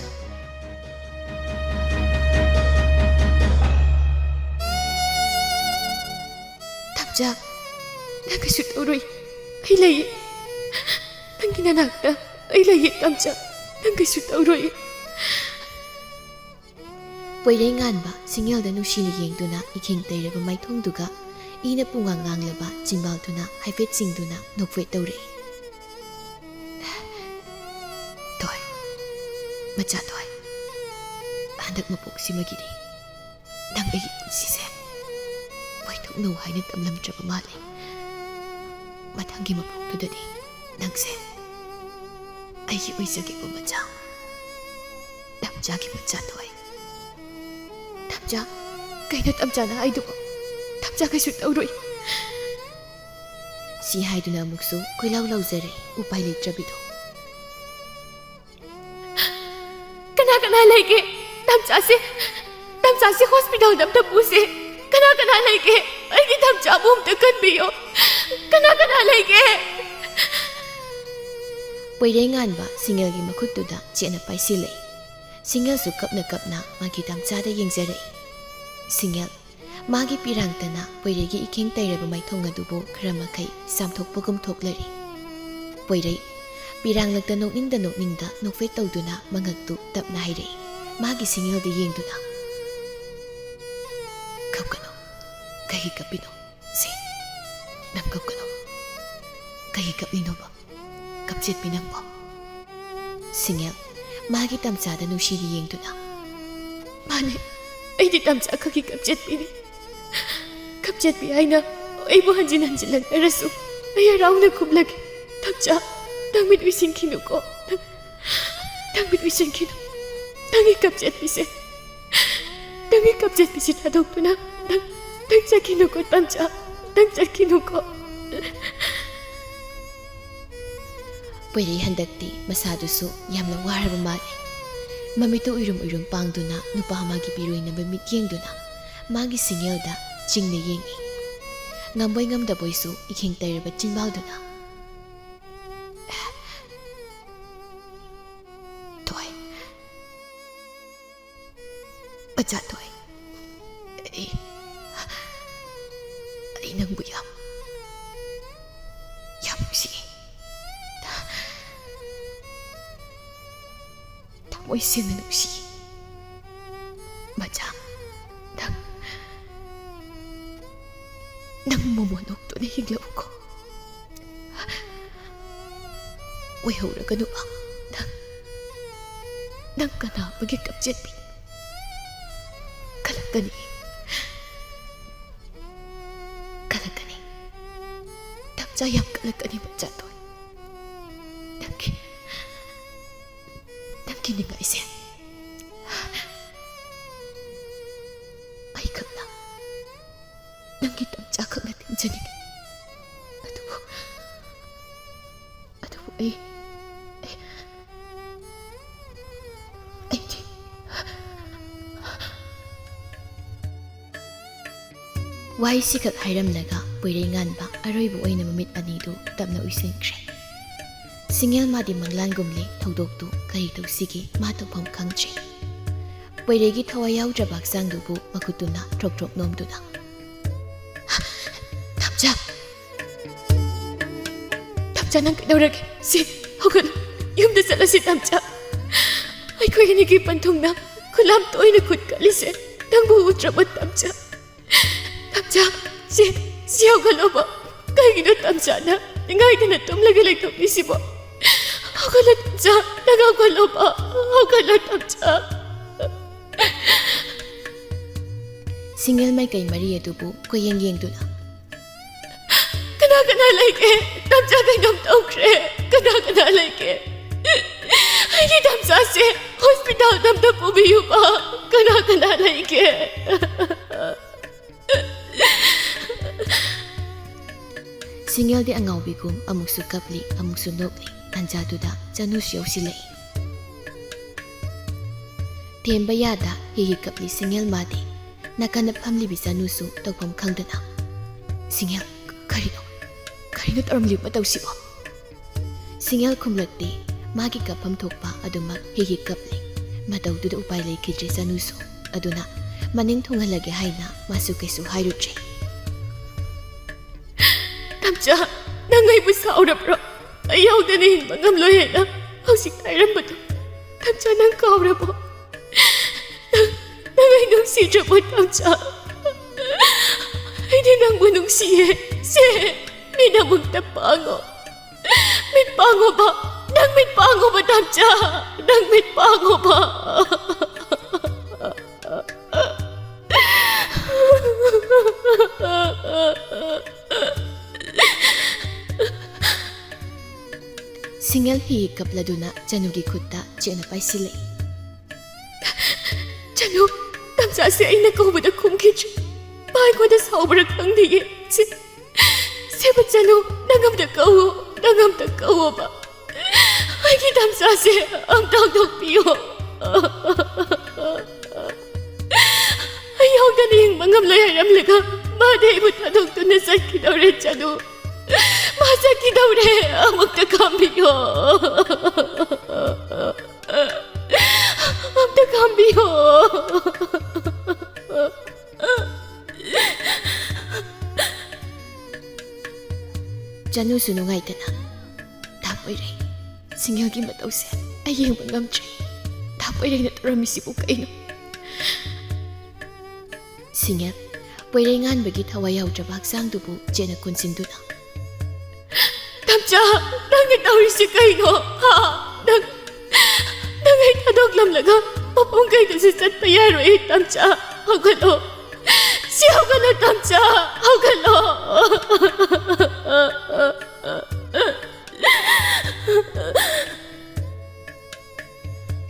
ꯊꯝꯆꯥ, ꯅꯪ ꯀꯩꯁꯨ ꯇꯧꯔꯣꯏ꯫ ꯑꯩ ꯂꯩꯌꯦ꯫ ꯅꯪꯒꯤ ꯅꯅꯥꯛꯇ ꯑꯩ ꯂꯩꯌꯦ, ꯊꯝꯆꯥ꯫ ꯅꯪ ꯀꯩꯁꯨ ꯇꯧꯔꯣꯏ꯫ ꯄꯣꯏꯔꯩ ꯉꯥꯟꯕ ꯁꯤꯡꯉꯦꯜꯗ ꯅꯨꯡꯁꯤꯅ ꯌꯦꯡꯗꯨꯅ ꯏꯈꯦꯡ ꯇꯩꯔꯕ ꯃꯥꯏꯊꯣꯡꯗꯨꯒ ꯏꯅ ꯄꯨꯡꯉꯥꯡ ꯉꯥꯡꯂꯕ ꯆꯤꯟꯕꯥꯜꯗꯨꯅ ꯍꯥꯏꯐꯦꯠ ꯆꯤꯡꯗꯨꯅ ꯅꯣꯛꯐꯦꯠ ꯇꯧꯔꯛꯏ꯫ ꯊꯣꯏ, ꯃꯆꯥ ꯊꯣꯏ, ꯍꯟꯗꯛ ꯃꯄꯣꯛꯁꯤꯃꯒꯤꯗꯤ ꯅꯪ ꯑꯩꯒꯤ ꯄꯨꯟꯁꯤꯁꯦ ꯃꯣꯏꯊꯣꯛꯅꯧ ꯍꯥꯏꯅ ꯇꯝꯂꯝꯗ꯭ꯔꯕ ꯃꯥꯜꯂꯦ꯫ ꯃꯊꯪꯒꯤ ꯃꯄꯣꯛꯇꯨꯗꯗꯤ ꯅꯪꯁꯦ ꯑꯩꯒꯤ ꯑꯣꯏꯖꯒꯦꯀꯣ ꯃꯆꯥ꯫ ꯇꯝꯆꯥꯒꯤ ꯃꯆꯥ ꯊꯣꯏ꯫ ꯇꯝꯆꯥ, ꯀꯩꯅꯣ ꯇꯝꯆꯥꯅ ꯍꯥꯏꯗꯨꯕꯣ? ꯇꯝꯆꯥ ꯀꯩꯁꯨ ꯇꯧꯔꯣꯏ꯫ ꯁꯤ ꯍꯥꯏꯗꯨꯅ ꯑꯃꯨꯛꯁꯨ ꯀꯣꯏꯂꯥꯎ ꯂꯥꯎꯖꯔꯦ, ꯎꯄꯥꯏ ꯂꯩꯇ꯭ꯔꯕꯤꯗꯣ꯫ ꯀꯅꯥ ꯀꯅꯥ ꯂꯩꯒꯦ? ꯇꯝꯆꯥꯁꯦ, ꯇꯝꯆꯥꯁꯦ ꯍꯣꯁꯄꯤꯇꯥꯜꯗ ꯑꯝꯇ ꯄꯨꯁꯦ꯫ ꯀꯅꯥ ꯀꯅꯥ ꯂꯩꯒꯦ? ꯑꯩꯒꯤ ꯇꯝꯆꯥꯕꯨ ꯑꯝꯇ ꯀꯟꯕꯤꯌꯣ꯫ ꯀꯅꯥ ꯀꯅꯥ ꯂꯩꯒꯦ? ꯄꯣꯏꯔꯩ ꯉꯥꯟꯕ ꯁꯤꯡꯉꯦꯜꯒꯤ ꯃꯈꯨꯠꯇꯨꯗ ꯆꯦꯠꯅ ꯄꯥꯏꯁꯤꯜꯂꯦ꯫ ꯁꯤꯡꯉꯦꯜꯁꯨ ꯀꯞꯅ ꯀꯞꯅ ꯃꯥꯒꯤ ꯇꯝꯆꯥꯗ ꯌꯦꯡꯖꯔꯛꯏ꯫ ꯁꯤꯡꯉꯦꯜ, ꯃꯥꯒꯤ ꯄꯤꯔꯥꯡꯇꯅ ꯄꯣꯏꯔꯩꯒꯤ ꯏꯈꯦꯡ ꯇꯩꯔꯕ ꯃꯥꯏꯊꯣꯡ ꯑꯗꯨꯕꯨ ꯈꯔ ꯃꯈꯩ ꯆꯥꯝꯊꯣꯛꯄꯒꯨꯝ ꯊꯣꯛꯂꯔꯤ꯫ ꯄꯣꯏꯔꯩ, ꯄꯤꯔꯥꯡꯂꯛꯇ ꯅꯣꯛꯅꯤꯡꯗ ꯅꯣꯛꯅꯤꯡꯗ ꯅꯣꯛꯐꯦꯠ ꯇꯧꯗꯨꯅ ꯃꯉꯛꯇꯨ ꯇꯞꯅ ꯍꯥꯏꯔꯛꯏ, ꯃꯥꯒꯤ ꯁꯤꯡꯉꯦꯜꯗ ꯌꯦꯡꯗꯨꯅ꯫ "ꯀꯞꯀꯅꯨ, ꯀꯩꯒꯤ ꯀꯞꯄꯤꯅꯣ? ꯁꯦ, ꯅꯪ ꯀꯞꯀꯅꯨ꯫ ꯀꯩꯒꯤ ꯀꯞꯂꯤꯅꯣꯕ? ꯀꯞꯆꯦꯠꯄꯤ ꯅꯪꯕꯣ?" ꯁꯤꯡꯉꯦꯜ, ꯃꯥꯒꯤ ꯇꯝꯆꯥꯗ ꯅꯨꯡꯁꯤꯅ ꯌꯦꯡꯗꯨꯅ꯫ "ꯃꯥꯅꯦ, ꯑꯩꯗꯤ ꯇꯝꯆꯥ ꯈꯛꯀꯤ ꯀꯞꯆꯦꯠꯄꯤꯅꯤ꯫ ꯀꯞꯆꯦꯠꯄꯤ ꯍꯥꯏꯅ ꯑꯩꯕꯨ ꯍꯟꯖꯤꯟ ꯍꯟꯖꯤꯟ ꯂꯛꯅꯔꯁꯨ ꯑꯩ ꯍꯔꯥꯎꯅ ꯈꯨꯝꯂꯒꯦ꯫ ꯇꯝꯆꯥ, ꯅꯪ ꯃꯤꯠ ꯎꯏꯁꯤꯟꯈꯤꯅꯨꯀꯣ꯫ ꯅꯪ, ꯅꯪ ꯃꯤꯠ ꯎꯏꯁꯤꯟꯈꯤꯅꯨ꯫ ꯅꯪꯒꯤ ꯀꯞꯆꯦꯠꯄꯤꯁꯦ, ꯅꯪꯒꯤ ꯀꯞꯆꯦꯠꯄꯤꯁꯦ ꯊꯥꯗꯣꯛꯇꯨꯅ ꯅꯪ, ꯅꯪ ꯆꯠꯈꯤꯅꯨꯀꯣ ꯇꯝꯆꯥ, ꯅꯪ ꯆꯠꯈꯤꯅꯨꯀꯣ꯫" ꯄꯣꯏꯔꯩ ꯍꯟꯗꯛꯇꯤ ꯃꯁꯥꯗꯨꯁꯨ ꯌꯥꯝꯅ ꯋꯥꯔꯕ ꯃꯥꯜꯂꯤ꯫ ꯃꯃꯤꯠꯇꯨ ꯎꯏꯔꯨꯝ ꯎꯏꯔꯨꯝ ꯄꯥꯡꯗꯨꯅ ꯅꯨꯄꯥ ꯑꯃꯒꯤ ꯄꯤꯔꯣꯏꯅꯕ ꯃꯤꯠꯌꯦꯡꯗꯨꯅ ꯃꯥꯒꯤ ꯁꯤꯡꯉꯦꯜꯗ ꯆꯤꯡꯅ ꯌꯦꯡꯏ꯫ ꯉꯝꯕꯣꯏ ꯉꯝꯗꯕꯣꯏꯁꯨ ꯏꯈꯦꯡ ꯇꯩꯔꯕ ꯆꯤꯟꯕꯥꯜꯗꯨꯅ, "ꯊꯣꯏ, ꯃꯆꯥ ꯊꯣꯏ, ꯑꯩ, ꯑꯩ ꯅꯪꯕꯨ ꯌꯥꯝ, ꯌꯥꯝ ꯅꯨꯡꯁꯤꯌꯦ꯫ ꯊꯃꯣꯏ ꯁꯦꯡꯅ ꯅꯨꯡꯁꯤꯌꯦ꯫ ꯃꯆꯥ, ꯅꯪ, ꯅꯪ ꯃꯣꯃꯣꯟ ꯑꯣꯛꯇꯨꯅ ꯍꯤꯡꯂꯛꯎꯀꯣ꯫ ꯑꯣꯏꯍꯧꯔꯒꯅꯨꯕ꯫ ꯅꯪ, ꯅꯪ ꯀꯅꯥ ꯑꯃꯒꯤ ꯀꯞꯆꯦꯠꯄꯤ ꯈꯜꯂꯛꯀꯅꯤ, ꯈꯜꯂꯛꯀꯅꯤ꯫ ꯇꯝꯆꯥ ꯌꯥꯝ ꯀꯜꯂꯛꯀꯅꯤ, ꯃꯆꯥ ꯊꯣꯏ꯫ ꯅꯪꯒꯤ, ꯅꯪꯒꯤ ꯅꯤꯡꯉꯥꯏꯁꯦ ꯅꯪꯒꯤ ꯇꯝꯆꯥꯈꯛꯅ ꯊꯤꯡꯖꯅꯤꯡꯉꯤ꯫ ꯑꯗꯨꯕꯨ, ꯑꯗꯨꯕꯨ ꯑꯩ, ꯑꯩ, ꯑꯩꯗꯤ꯫ ꯋꯥꯍꯩꯁꯤꯈꯛ ꯍꯥꯏꯔꯝꯂꯒ ꯄꯣꯏꯔꯩꯉꯥꯟꯕ ꯑꯔꯣꯏꯕ ꯑꯣꯏꯅ ꯃꯃꯤꯠ ꯑꯅꯤꯗꯨ ꯇꯞꯅ ꯎꯏꯁꯤꯟꯈ꯭ꯔꯦ꯫ ꯁꯤꯡꯍꯦꯜ ꯃꯥꯗꯤ ꯃꯪꯂꯥꯟꯒꯨꯝꯂꯦ꯫ ꯊꯧꯗꯣꯛꯇꯨ ꯀꯔꯤ ꯇꯧꯁꯤꯒꯦ? ꯃꯥ ꯇꯧꯐꯝ ꯈꯪꯗ꯭ꯔꯦ꯫ ꯄꯣꯏꯔꯩꯒꯤ ꯊꯋꯥꯏ ꯌꯥꯎꯗ꯭ꯔꯕ ꯍꯛꯆꯥꯡꯗꯨꯕꯨ ꯃꯈꯨꯠꯇꯨꯅ ꯊ꯭ꯔꯣꯛ ꯊ꯭ꯔꯣꯛ ꯅꯣꯝꯗꯨꯅ, "ꯇꯝꯆꯥ! ꯇꯝꯆꯥ, ꯅꯪ ꯀꯩꯗꯧꯔꯒꯦ? ꯁꯤ, ꯍꯧꯒꯠꯂꯨ꯫ ꯌꯨꯝꯗ ꯆꯠꯂꯁꯤ, ꯇꯝꯆꯥ꯫ ꯑꯩꯈꯣꯏ ꯑꯅꯤꯒꯤ ꯄꯟꯊꯨꯡꯅ ꯈꯨꯂꯥꯝ ꯇꯣꯏꯅ ꯈꯨꯠ ꯀꯠꯂꯤꯁꯦ ꯅꯪꯕꯨ ꯎꯗ꯭ꯔꯕ, ꯇꯝꯆꯥ? ꯇꯝꯆꯥ, ꯁꯤ, ꯁꯤ ꯍꯧꯒꯠꯂꯣꯕ꯫ ꯀꯩꯒꯤꯅꯣ ꯇꯝꯆꯥꯅ ꯅꯤꯡꯉꯥꯏꯗꯅ ꯇꯨꯝꯂꯒ ꯂꯩꯊꯣꯛꯂꯤꯁꯤꯕꯣ? ꯍꯧꯒꯠꯂꯣ ꯇꯝꯆꯥ, ꯅꯪ ꯍꯧꯒꯠꯂꯣꯕ꯫ ꯍꯧꯒꯠꯂꯣ ꯇꯝꯆꯥ꯫" ꯁꯤꯡꯍꯦꯜ ꯃꯥꯏꯀꯩ ꯃꯔꯤ ꯑꯗꯨꯕꯨ ꯀꯣꯏꯌꯦꯡ ꯌꯦꯡꯗꯨꯅ, "ꯀꯅꯥ ꯀꯅꯥ ꯂꯩꯒꯦ? ꯇꯝꯆꯥ ꯀꯩꯅꯣꯝ ꯇꯧꯈ꯭ꯔꯦ꯫ ꯀꯅꯥ ꯀꯅꯥ ꯂꯩꯒꯦ? ꯑꯩꯒꯤ ꯇꯝꯆꯥꯁꯦ ꯍꯣꯁꯄꯤꯇꯥꯜꯗ ꯑꯝꯇ ꯄꯨꯕꯤꯌꯨꯕ꯫ ꯀꯅꯥ ꯀꯅꯥ ꯂꯩꯒꯦ?" ꯁꯤꯡꯍꯦꯜꯗꯤ ꯑꯉꯥꯎꯕꯤꯒꯨꯝ ꯑꯃꯨꯛꯁꯨ ꯀꯞꯂꯤ, ꯑꯃꯨꯛꯁꯨ ꯅꯣꯛꯂꯤ꯫ ꯇꯥꯟꯖꯥꯗꯨꯗ ꯆꯅꯨꯁꯨ ꯌꯧꯁꯤꯜꯂꯛꯏ꯫ ꯊꯦꯝꯕ ꯌꯥꯗ ꯍꯤ ꯍꯤ ꯀꯞꯂꯤ ꯁꯤꯡꯍꯦꯜ ꯃꯥꯗꯤ꯫ ꯅꯥꯀꯟꯗ ꯐꯝꯂꯤꯕꯤ ꯆꯅꯨꯁꯨ ꯇꯧꯐꯝ ꯈꯪꯗꯅ, "ꯁꯤꯡꯍꯦꯜ, ꯀꯔꯤꯅꯣ? ꯀꯔꯤꯅꯣ ꯇꯧꯔꯝꯂꯤꯕ ꯃꯇꯧꯁꯤꯕꯣ?" ꯁꯤꯡꯍꯦꯜ ꯈꯨꯝꯂꯛꯇꯦ꯫ ꯃꯥꯒꯤ ꯀꯞꯐꯝ ꯊꯣꯛꯄ ꯑꯗꯨꯃꯛ ꯍꯤ ꯍꯤ ꯀꯞꯂꯤ꯫ ꯃꯇꯧꯗꯨꯗ ꯎꯄꯥꯏ ꯂꯩꯈꯤꯗ꯭ꯔꯦ ꯆꯅꯨꯁꯨ꯫ ꯑꯗꯨꯅ ꯃꯅꯤꯡ ꯊꯨꯡꯍꯜꯂꯒꯦ ꯍꯥꯏꯅ ꯃꯥꯁꯨ ꯀꯩꯁꯨ ꯍꯥꯏꯔꯨꯗ꯭ꯔꯦ꯫ "ꯇꯝꯆꯥ, ꯅꯪ ꯑꯩꯕꯨ ꯁꯥꯎꯔꯕ꯭ꯔꯣ? ꯑꯩ ꯌꯥꯎꯗꯅ ꯍꯤꯡꯕ ꯉꯝꯂꯣꯏ ꯍꯥꯏꯅ ꯍꯧꯖꯤꯛ ꯍꯥꯏꯔꯝꯕꯗꯣ, ꯇꯝꯆꯥ, ꯅꯪ ꯀꯥꯎꯔꯕꯣ? ꯅꯪ, ꯅꯪ ꯑꯩ ꯅꯨꯡꯁꯤꯗ꯭ꯔꯕꯣ, ꯇꯝꯆꯥ? ꯑꯩꯗꯤ ꯅꯪꯕꯨ ꯅꯨꯡꯁꯤꯌꯦ꯫ ꯁꯦ, ꯃꯤꯠ ꯑꯃꯨꯛꯇ ꯄꯥꯡꯉꯣ꯫ ꯃꯤꯠ ꯄꯥꯡꯉꯣꯕ, ꯅꯪ ꯃꯤꯠ ꯄꯥꯡꯉꯣꯕ, ꯇꯝꯆꯥ, ꯅꯪ ꯃꯤꯠ ꯄꯥꯡꯉꯣꯕ꯫" ꯁꯤꯡꯍꯦꯜ ꯍꯤ ꯀꯞꯂꯗꯨꯅ ꯆꯅꯨꯒꯤ ꯈꯨꯠꯇ ꯆꯦꯠꯅ ꯄꯥꯏꯁꯤꯜꯂꯛꯏ꯫ "ꯆꯅꯨ, ꯇꯝꯆꯥꯁꯦ ꯑꯩꯅ ꯀꯧꯕꯗ ꯈꯨꯝꯈꯤꯗ꯭ꯔꯦ꯫ ꯃꯥ ꯑꯩꯉꯣꯟꯗ ꯁꯥꯎꯕ꯭ꯔꯥ ꯈꯪꯗꯤꯌꯦ꯫ ꯁꯤ, ꯁꯤꯕꯨ ꯆꯅꯨ, ꯅꯪ ꯑꯝꯇ ꯀꯧꯋꯣ, ꯅꯪ ꯑꯝꯇ ꯀꯧꯋꯣꯕ꯫ ꯑꯩꯒꯤ ꯇꯝꯆꯥꯁꯦ ꯑꯝꯇ ꯍꯧꯗꯣꯛꯄꯤꯌꯣ꯫ ꯑꯩ ꯌꯥꯎꯗꯅ ꯍꯤꯡꯕ ꯉꯝꯂꯣꯏ ꯍꯥꯏꯔꯝꯂꯒ ꯃꯥꯗꯤ ꯑꯩꯕꯨ ꯊꯥꯗꯣꯛꯇꯨꯅ ꯆꯠꯈꯤꯗꯧꯔꯦ ꯆꯅꯨ꯫ ꯃꯥ ꯆꯠꯈꯤꯗꯧꯔꯦ꯫ ꯑꯃꯨꯛꯇ ꯈꯥꯝꯕꯤꯌꯣ꯫ ꯑꯝꯇ ꯈꯥꯝꯕꯤꯌꯣ꯫ ꯆꯅꯨꯁꯨ ꯅꯨꯡꯉꯥꯏꯇꯅ, "ꯗꯥ ꯄꯣꯏꯔꯩ, ꯁꯤꯡꯉꯦꯜꯒꯤ ꯃꯇꯧꯁꯦ ꯑꯩ ꯌꯦꯡꯕ ꯉꯝꯗ꯭ꯔꯦ꯫ ꯗꯥ ꯄꯣꯏꯔꯩꯅ ꯇꯧꯔꯝꯃꯤꯁꯤꯕꯨ ꯀꯩꯅꯣ?" ꯁꯤꯡꯉꯦꯜ, ꯄꯣꯏꯔꯩ ꯉꯥꯟꯕꯒꯤ ꯊꯋꯥꯏ ꯌꯥꯎꯗ꯭ꯔꯕ ꯍꯛꯆꯥꯡꯗꯨꯕꯨ ꯆꯦꯠꯅ ꯀꯣꯟꯁꯤꯟꯗꯨꯅ, "ꯇꯝꯆꯥ, ꯅꯪꯅ ꯇꯧꯔꯤꯁꯤ ꯀꯩꯅꯣ? ꯍꯥ? ꯅꯪ, ꯅꯪ ꯑꯩ ꯊꯥꯗꯣꯛꯂꯝꯂꯒ ꯃꯄꯨꯡ ꯀꯩꯗꯁꯨ ꯆꯠꯄ ꯌꯥꯔꯣꯏ, ꯇꯝꯆꯥ꯫ ꯍꯧꯒꯠꯂꯣ꯫ ꯁꯤ ꯍꯧꯒꯠꯂꯣ, ꯇꯝꯆꯥ꯫ ꯍꯧꯒꯠꯂꯣ꯫"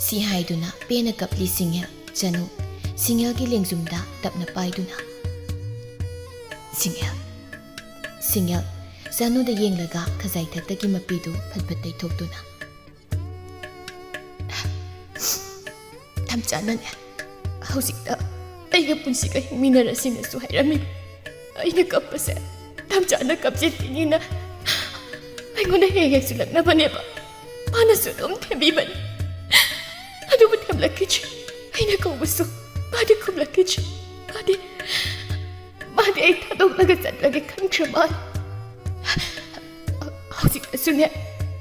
ꯁꯤ ꯍꯥꯏꯗꯨꯅ ꯄꯦꯟꯅ ꯀꯞꯂꯤ ꯁꯤꯡꯉꯦꯜ꯫ ꯆꯅꯨ, ꯁꯤꯡꯉꯦꯜꯒꯤ ꯂꯦꯡꯖꯨꯝꯗ ꯇꯞꯅ ꯄꯥꯏꯗꯨꯅ, "ꯁꯤꯡꯉꯦꯜ꯫" ꯁꯤꯡꯉꯦꯜ, ꯆꯅꯨꯗ ꯌꯦꯡꯂꯒ ꯈꯖꯥꯏ ꯊꯛꯇꯒꯤ ꯃꯄꯤꯗꯨ ꯐꯠ ꯐꯠ ꯇꯩꯊꯣꯛꯇꯨꯅ, "ꯇꯝꯆꯥꯅꯅꯦ, ꯍꯧꯖꯤꯛꯇ ꯑꯩꯒ ꯄꯨꯟꯁꯤꯒ ꯍꯤꯡꯃꯤꯟꯅꯔꯁꯤꯅꯁꯨ ꯍꯥꯏꯔꯝꯃꯤ꯫ ꯑꯩꯅ ꯀꯞꯄꯁꯦ ꯇꯝꯆꯥꯅ ꯀꯞꯆꯦꯠꯄꯤꯅꯤꯅ ꯑꯩꯉꯣꯟꯗ ꯍꯦꯛ ꯍꯦꯛ ꯆꯤꯜꯂꯛꯅꯕꯅꯦꯕ꯫ ꯃꯥꯅꯁꯨ ꯑꯗꯨꯝ ꯊꯦꯝꯕꯤꯕꯅꯤ꯫ ꯑꯗꯨꯕꯨ ꯊꯦꯝꯂꯛꯈꯤꯗ꯭ꯔꯦ꯫ ꯑꯩꯅ ꯀꯧꯕꯁꯨ ꯃꯥꯗꯤ ꯈꯨꯝꯂꯛꯈꯤꯗ꯭ꯔꯦ꯫ ꯃꯥꯗꯤ, ꯃꯥꯗꯤ ꯑꯩ ꯊꯥꯗꯣꯛꯂꯒ ꯆꯠꯂꯒꯦ ꯈꯟꯈ꯭ꯔ ꯃꯥꯜꯂꯦ꯫ ꯍꯧꯖꯤꯛꯇꯁꯨꯅꯦ,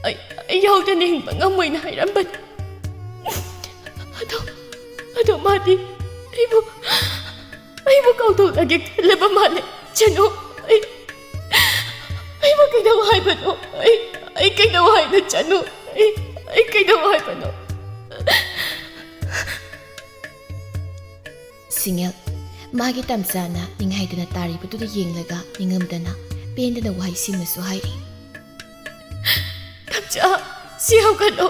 ꯑꯩ, ꯑꯩ ꯌꯥꯎꯗꯅ ꯍꯤꯡꯕ ꯉꯝꯃꯣꯏꯅ ꯍꯥꯏꯔꯝꯕꯅꯤ꯫ ꯑꯗꯣ, ꯑꯗꯣ ꯃꯥꯗꯤ ꯑꯩꯕꯨ, ꯑꯩꯕꯨ ꯀꯥꯎꯊꯣꯛꯂꯒꯦ ꯈꯜꯂꯕ ꯃꯥꯜꯂꯦ꯫ ꯆꯅꯨ, ꯑꯩ, ꯑꯩꯕꯨ ꯀꯩꯗꯧ ꯍꯥꯏꯕꯅꯣ? ꯑꯩ, ꯑꯩ ꯀꯩꯗꯧ ꯍꯥꯏꯅꯣ, ꯆꯅꯨ? ꯑꯩ, ꯑꯩ ꯀꯩꯗꯧ ꯍꯥꯏꯕꯅꯣ?" ꯁꯤꯡꯉꯦꯜ, ꯃꯥꯒꯤ ꯇꯝꯆꯥꯅ ꯅꯤꯡꯍꯩꯗꯅ ꯇꯥꯔꯤꯕꯗꯨꯗ ꯌꯦꯡꯂꯒ ꯅꯤꯡꯉꯝꯗꯅ ꯄꯦꯟꯗꯅ ꯋꯥꯍꯩ ꯁꯤꯃꯁꯨ ꯍꯥꯏꯔꯤ꯫ "ꯇꯝꯆꯥ, ꯁꯤ ꯍꯧꯒꯠꯂꯣ꯫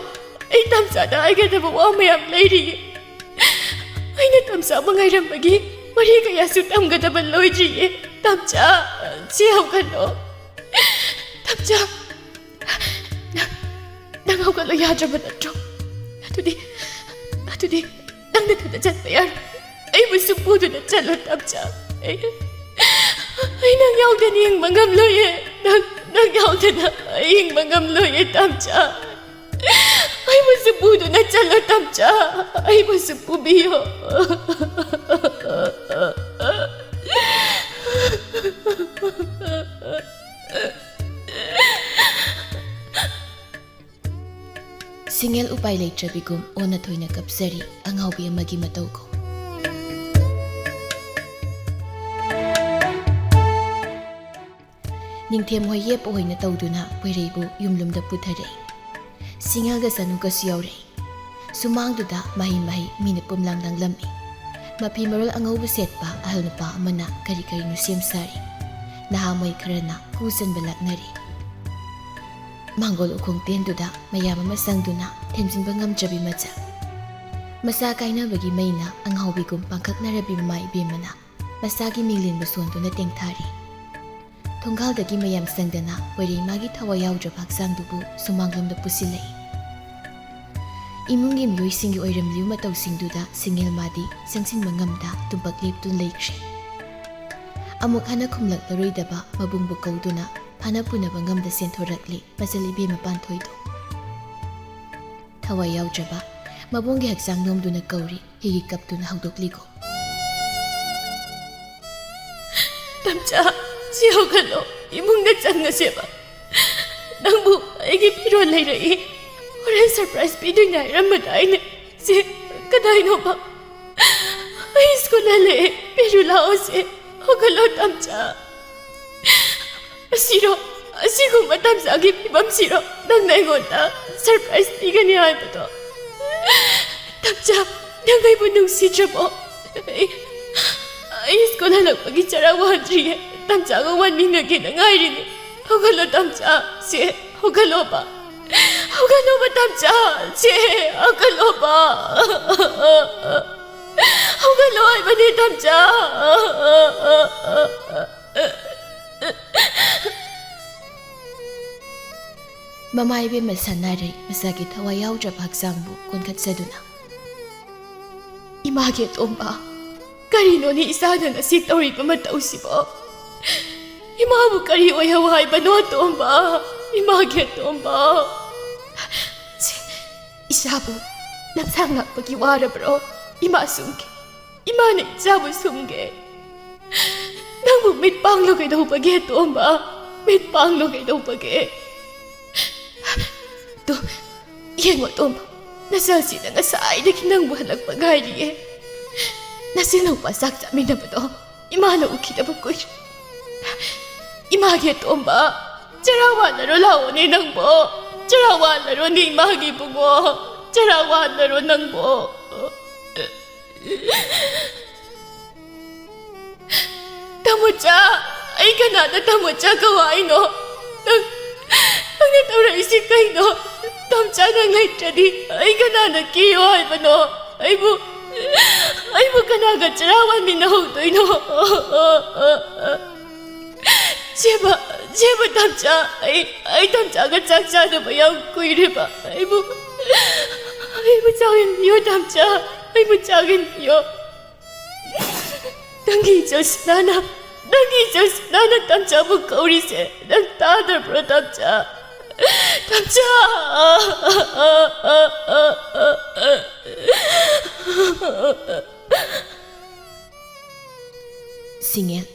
ꯑꯩ ꯇꯝꯆꯥꯗ ꯍꯥꯏꯒꯗꯕ ꯋꯥ ꯃꯌꯥꯝ ꯂꯩꯔꯤꯌꯦ꯫ ꯑꯩꯅ ꯇꯝꯆꯥꯕꯨ ꯉꯥꯏꯔꯝꯕꯒꯤ ꯋꯥꯔꯤ ꯀꯌꯥꯁꯨ ꯇꯝꯒꯗꯕ ꯂꯣꯏꯗ꯭ꯔꯤꯌꯦ꯫ ꯇꯝꯆꯥ, ꯁꯤ ꯍꯧꯒꯠꯂꯣ꯫ ꯇꯝꯆꯥ, ꯅꯪ, ꯅꯪ ꯍꯧꯒꯠꯂꯣ ꯌꯥꯗ꯭ꯔꯕ ꯅꯠꯇ꯭ꯔꯣ? ꯑꯗꯨꯗꯤ, ꯑꯗꯨꯗꯤ ꯅꯪ ꯅꯊꯟꯗ ꯆꯠꯄ ꯌꯥꯔꯣꯏ꯫ ꯑꯩꯕꯨꯁꯨ ꯄꯨꯗꯨꯅ ꯆꯠꯂꯣ, ꯇꯝꯆꯥ꯫ ꯑꯩ, ꯑꯩ ꯅꯪ ꯌꯥꯎꯗꯅ ꯍꯤꯡꯕ ꯉꯝꯂꯣꯏꯌꯦ꯫ ꯅꯪ, ꯅꯪ ꯌꯥꯎꯗꯅ ꯑꯩ ꯍꯤꯡꯕ ꯉꯝꯂꯣꯏꯌꯦ, ꯇꯝꯆꯥ꯫ ꯑꯩꯕꯨꯁꯨ ꯄꯨꯗꯨꯅ ꯆꯠꯂꯣ, ꯇꯝꯆꯥ꯫ ꯑꯩꯕꯨꯁꯨ ꯄꯨꯕꯤꯌꯣ꯫ ꯁꯤꯡꯉꯦꯜ ꯎꯄꯥꯏ ꯂꯩꯇ꯭ꯔꯕꯤꯒꯨꯝ ꯑꯣꯟꯅ ꯊꯣꯏꯅ ꯀꯞꯆꯔꯤ ꯑꯉꯥꯎꯕꯤ ꯑꯃꯒꯤ ꯃꯇꯧꯒꯨꯝ꯫ ꯅꯤꯡꯊꯦꯝ ꯍꯣꯏ ꯌꯦꯞꯄ ꯍꯣꯏꯅ ꯇꯧꯗꯨꯅ ꯄꯣꯏꯔꯩꯕꯨ ꯌꯨꯝꯂꯨꯝꯗ ꯄꯨꯊꯔꯛꯏ꯫ ꯁꯤꯡꯉꯦꯜꯒ ꯆꯅꯨꯒꯁꯨ ꯌꯥꯎꯔꯛꯏ꯫ ꯁꯨꯃꯥꯡꯗꯨꯗ ꯃꯍꯩ ꯃꯍꯩ ꯃꯤꯅ ꯄꯨꯝꯂꯥꯡ ꯂꯥꯡꯂꯝꯃꯤ꯫ ꯃꯐꯤ ꯃꯔꯣꯜ ꯑꯉꯧꯕ ꯁꯦꯠꯄ ꯑꯍꯜ ꯅꯨꯄꯥ ꯑꯃꯅ ꯀꯔꯤ ꯀꯔꯤꯅꯣ ꯁꯦꯝ ꯁꯥꯔꯤ꯫ ꯅꯍꯥꯃꯣꯏ ꯈꯔꯅ ꯀꯨ ꯆꯟꯕ ꯂꯥꯛꯅꯔꯤ꯫ ꯃꯥꯡꯒꯣꯜ ꯎꯈꯣꯡ ꯇꯦꯟꯗꯨꯗ ꯃꯌꯥꯝ ꯑꯃ ꯆꯪꯗꯨꯅ ꯊꯦꯝꯖꯤꯟꯕ ꯉꯝꯗ꯭ꯔꯕꯤ ꯃꯆꯥ꯫ ꯃꯆꯥ ꯀꯥꯏꯅꯕꯒꯤ ꯃꯩꯅ ꯑꯉꯥꯎꯕꯤꯒꯨꯝ ꯄꯥꯡꯈꯛꯅꯔꯕꯤ ꯃꯃꯥ ꯏꯕꯦꯝꯃꯅ ꯃꯆꯥꯒꯤ ꯃꯤꯡꯂꯦꯟꯕꯨ ꯁꯣꯟꯗꯨꯅ ꯇꯦꯡꯊꯥꯔꯤ꯫ ꯊꯣꯡꯒꯥꯜꯗꯒꯤ ꯃꯌꯥꯝ ꯆꯪꯗꯅ ꯄꯣꯏꯔꯩꯃꯥꯒꯤ ꯊꯋꯥꯏ ꯌꯥꯎꯗ꯭ꯔꯕ ꯍꯛꯆꯥꯡꯗꯨꯕꯨ ꯁꯨꯃꯥꯡꯂꯣꯝꯗ ꯄꯨꯁꯤꯜꯂꯛꯏ꯫ ꯏꯃꯨꯡꯒꯤ ꯃꯤꯑꯣꯏꯁꯤꯡꯒꯤ ꯑꯣꯏꯔꯝꯂꯤꯕ ꯃꯇꯧꯁꯤꯡꯗꯨꯗ ꯁꯤꯡꯉꯦꯜ ꯃꯥꯗꯤ ꯆꯪꯁꯤꯟꯕ ꯉꯝꯗ ꯇꯨꯝꯄꯛ ꯂꯦꯞꯇꯨꯅ ꯂꯩꯈ꯭ꯔꯦ꯫ ꯑꯃꯨꯛ ꯍꯟꯅ ꯈꯨꯝꯂꯛꯂꯔꯣꯏꯗꯕ ꯃꯕꯨꯡꯕꯨ ꯀꯧꯗꯨꯅ ꯐꯥꯅ ꯄꯨꯅꯕ ꯉꯝꯗ ꯆꯦꯟꯊꯣꯔꯛꯂꯤ ꯃꯆꯜ ꯏꯕꯦꯝꯃ ꯄꯥꯟꯊꯣꯏꯗꯣ꯫ ꯊꯋꯥꯏ ꯌꯥꯎꯗ꯭ꯔꯕ ꯃꯕꯨꯡꯒꯤ ꯍꯛꯆꯥꯡ ꯅꯣꯝꯗꯨꯅ ꯀꯧꯔꯤ꯫ ꯍꯤꯒꯤ ꯀꯞꯇꯨꯅ ꯍꯧꯗꯣꯛꯂꯤꯀꯣ꯫ ꯇꯝꯆꯥ, ꯁꯤ ꯍꯧꯒꯠꯂꯣ, ꯏꯃꯨꯡꯗ ꯆꯪꯉꯁꯦꯕ꯫ ꯅꯪꯕꯨ ꯑꯩꯒꯤ ꯐꯤꯔꯣꯜ ꯂꯩꯔꯛꯏ, ꯍꯣꯔꯦꯟ ꯁꯔꯄ꯭ꯔꯥꯏꯖ ꯄꯤꯗꯣꯏꯅꯦ ꯍꯥꯏꯔꯝꯕꯗꯥꯏꯅꯦ꯫ ꯁꯤ ꯀꯗꯥꯏꯅꯣꯕ? ꯑꯩ ꯁ꯭ꯀꯨꯜ ꯍꯜꯂꯛꯑꯦ, ꯄꯦꯔꯨ ꯂꯥꯛꯑꯣꯁꯦ꯫ ꯍꯧꯒꯠꯂꯣ ꯇꯝꯆꯥ꯫ ꯑꯁꯤꯔꯣ? ꯑꯁꯤꯒꯨꯝꯕ ꯇꯝꯆꯥꯒꯤ ꯐꯤꯕꯝꯁꯤꯔꯣ ꯅꯪꯅ ꯑꯩꯉꯣꯟꯗ ꯁꯔꯄ꯭ꯔꯥꯏꯖ ꯄꯤꯒꯅꯤ ꯍꯥꯏꯕꯗꯣ? ꯇꯝꯆꯥ, ꯅꯪ ꯑꯩꯕꯨ ꯅꯨꯡꯁꯤꯗ꯭ꯔꯕꯣ? ꯑꯩ, ꯑꯩ ꯁ꯭ꯀꯨꯜ ꯍꯜꯂꯛꯄꯒꯤ ꯆꯔꯥ ꯋꯥꯟꯗ꯭ꯔꯤꯌꯦ꯫ ꯇꯝꯆꯥꯒ ꯋꯥꯟꯃꯤꯟꯅꯒꯦꯅ ꯉꯥꯏꯔꯤꯅꯦ꯫ ꯍꯧꯒꯠꯂꯣ ꯇꯝꯆꯥ, ꯁꯦ, ꯍꯧꯒꯠꯂꯣꯕ꯫ ꯍꯧꯒꯠꯂꯣꯕ ꯇꯝꯆꯥ, ꯁꯦ, ꯍꯧꯒꯠꯂꯣꯕ꯫ ꯍꯧꯒꯠꯂꯣ ꯍꯥꯏꯕꯅꯦ, ꯇꯝꯆꯥ꯫ ꯃꯃꯥ ꯏꯕꯦꯝꯃ ꯁꯅꯥꯔꯩ ꯃꯆꯥꯒꯤ ꯊꯋꯥꯏ ꯌꯥꯎꯗ꯭ꯔꯕ ꯍꯛꯆꯥꯡꯕꯨ ꯀꯣꯟꯈꯠꯆꯗꯨꯅ, "ꯏꯃꯥꯒꯤ ꯑꯇꯣꯝꯕ, ꯀꯔꯤꯅꯣꯅꯦ ꯏꯆꯥꯅ ꯉꯁꯤ ꯇꯧꯔꯤꯕ ꯃꯇꯧꯁꯤꯕꯣ? ꯏꯃꯥꯕꯨ ꯀꯔꯤ ꯑꯣꯏꯍꯧ ꯍꯥꯏꯕꯅꯣ, ꯑꯇꯣꯝꯕ? ꯏꯃꯥꯒꯤ ꯑꯇꯣꯝꯕ!" ꯁꯤ, ꯏꯆꯥꯕꯨ ꯂꯝꯁꯥꯡ ꯂꯥꯛꯄꯒꯤ ꯋꯥꯔꯕ꯭ꯔꯣ? ꯏꯃꯥ ꯁꯨꯝꯒꯦ꯫ ꯏꯃꯥꯅ ꯏꯆꯥꯕꯨ ꯁꯨꯝꯒꯦ꯫ ꯅꯪꯕꯨ ꯃꯤꯠ ꯄꯥꯡꯂꯣ ꯀꯩꯗꯧꯕꯒꯦ, ꯇꯣꯝꯕ? ꯃꯤꯠ ꯄꯥꯡꯂꯣ ꯀꯩꯗꯧꯕꯒꯦ? ꯇꯣ, ꯌꯦꯡꯉꯣ, ꯇꯣꯝꯕ, ꯅꯆꯥꯁꯤꯅ ꯉꯁꯥꯏꯗꯒꯤ ꯅꯪꯕꯨ ꯍꯜꯂꯛꯄ ꯉꯥꯏꯔꯤꯌꯦ꯫ ꯅꯆꯤꯟ ꯅꯨꯄꯥ ꯆꯥꯛ ꯆꯥꯃꯤꯟꯅꯕꯗꯣ ꯏꯃꯥꯅ ꯎꯈꯤꯗꯕ ꯀꯨꯏꯔꯦ꯫ ꯏꯃꯥꯒꯤ ꯑꯇꯣꯝꯕ, ꯆꯔꯥ ꯋꯥꯟꯅꯔꯣ ꯂꯥꯛꯑꯣꯅꯦ ꯅꯪꯕꯣ꯫ ꯆꯔꯥ ꯋꯥꯟꯅꯔꯣꯅꯦ ꯏꯃꯥꯒꯤ ꯏꯕꯨꯡꯉꯣ꯫ ꯆꯔꯥ ꯋꯥꯟꯅꯔꯣ ꯅꯪꯕꯣ꯫ ꯇꯥꯃꯣꯆꯥ, ꯑꯩ ꯀꯅꯥꯗ ꯇꯥꯃꯣꯆꯥ ꯀꯧ ꯍꯥꯏꯅꯣ? ꯅꯪ, ꯅꯪꯅ ꯇꯧꯔꯛꯏꯁꯤ ꯀꯩꯅꯣ? ꯇꯥꯃꯣꯆꯥ, ꯅꯪ ꯂꯩꯇ꯭ꯔꯗꯤ ꯑꯩ ꯀꯅꯥꯅ ꯀꯦꯌꯣ ꯍꯥꯏꯕꯅꯣ? ꯑꯩꯕꯨ, ꯑꯩꯕꯨ ꯀꯅꯥꯒ ꯆꯔꯥ ꯋꯥꯟꯃꯤꯟꯅꯍꯧꯗꯣꯏꯅꯣ? ꯁꯦꯕ, ꯁꯦꯕ ꯇꯥꯃꯣꯆꯥ, ꯑꯩ, ꯑꯩ ꯇꯥꯃꯣꯆꯥꯒ ꯆꯥꯛ ꯆꯥꯗꯕ ꯌꯥꯝ ꯀꯨꯏꯔꯦꯕ꯫ ꯑꯩꯕꯨ, ꯑꯩꯕꯨ ꯆꯥꯛꯍꯟꯕꯤꯌꯣ ꯇꯥꯃꯣꯆꯥ, ꯑꯩꯕꯨ ꯆꯥꯛꯍꯟꯕꯤꯌꯣ꯫ ꯅꯪꯒꯤ ꯏꯆꯜ ꯁꯅꯥꯅ, ꯅꯪꯒꯤ ꯏꯆꯜ ꯁꯅꯥꯅ ꯇꯥꯃꯣꯆꯥꯕꯨ ꯀꯧꯔꯤꯁꯦ ꯅꯪ ꯇꯥꯗꯕ꯭ꯔꯣ ꯇꯥꯃꯣꯆꯥ? ꯇꯥꯃꯣꯆꯥ! ꯁꯤꯡꯉꯦꯜ,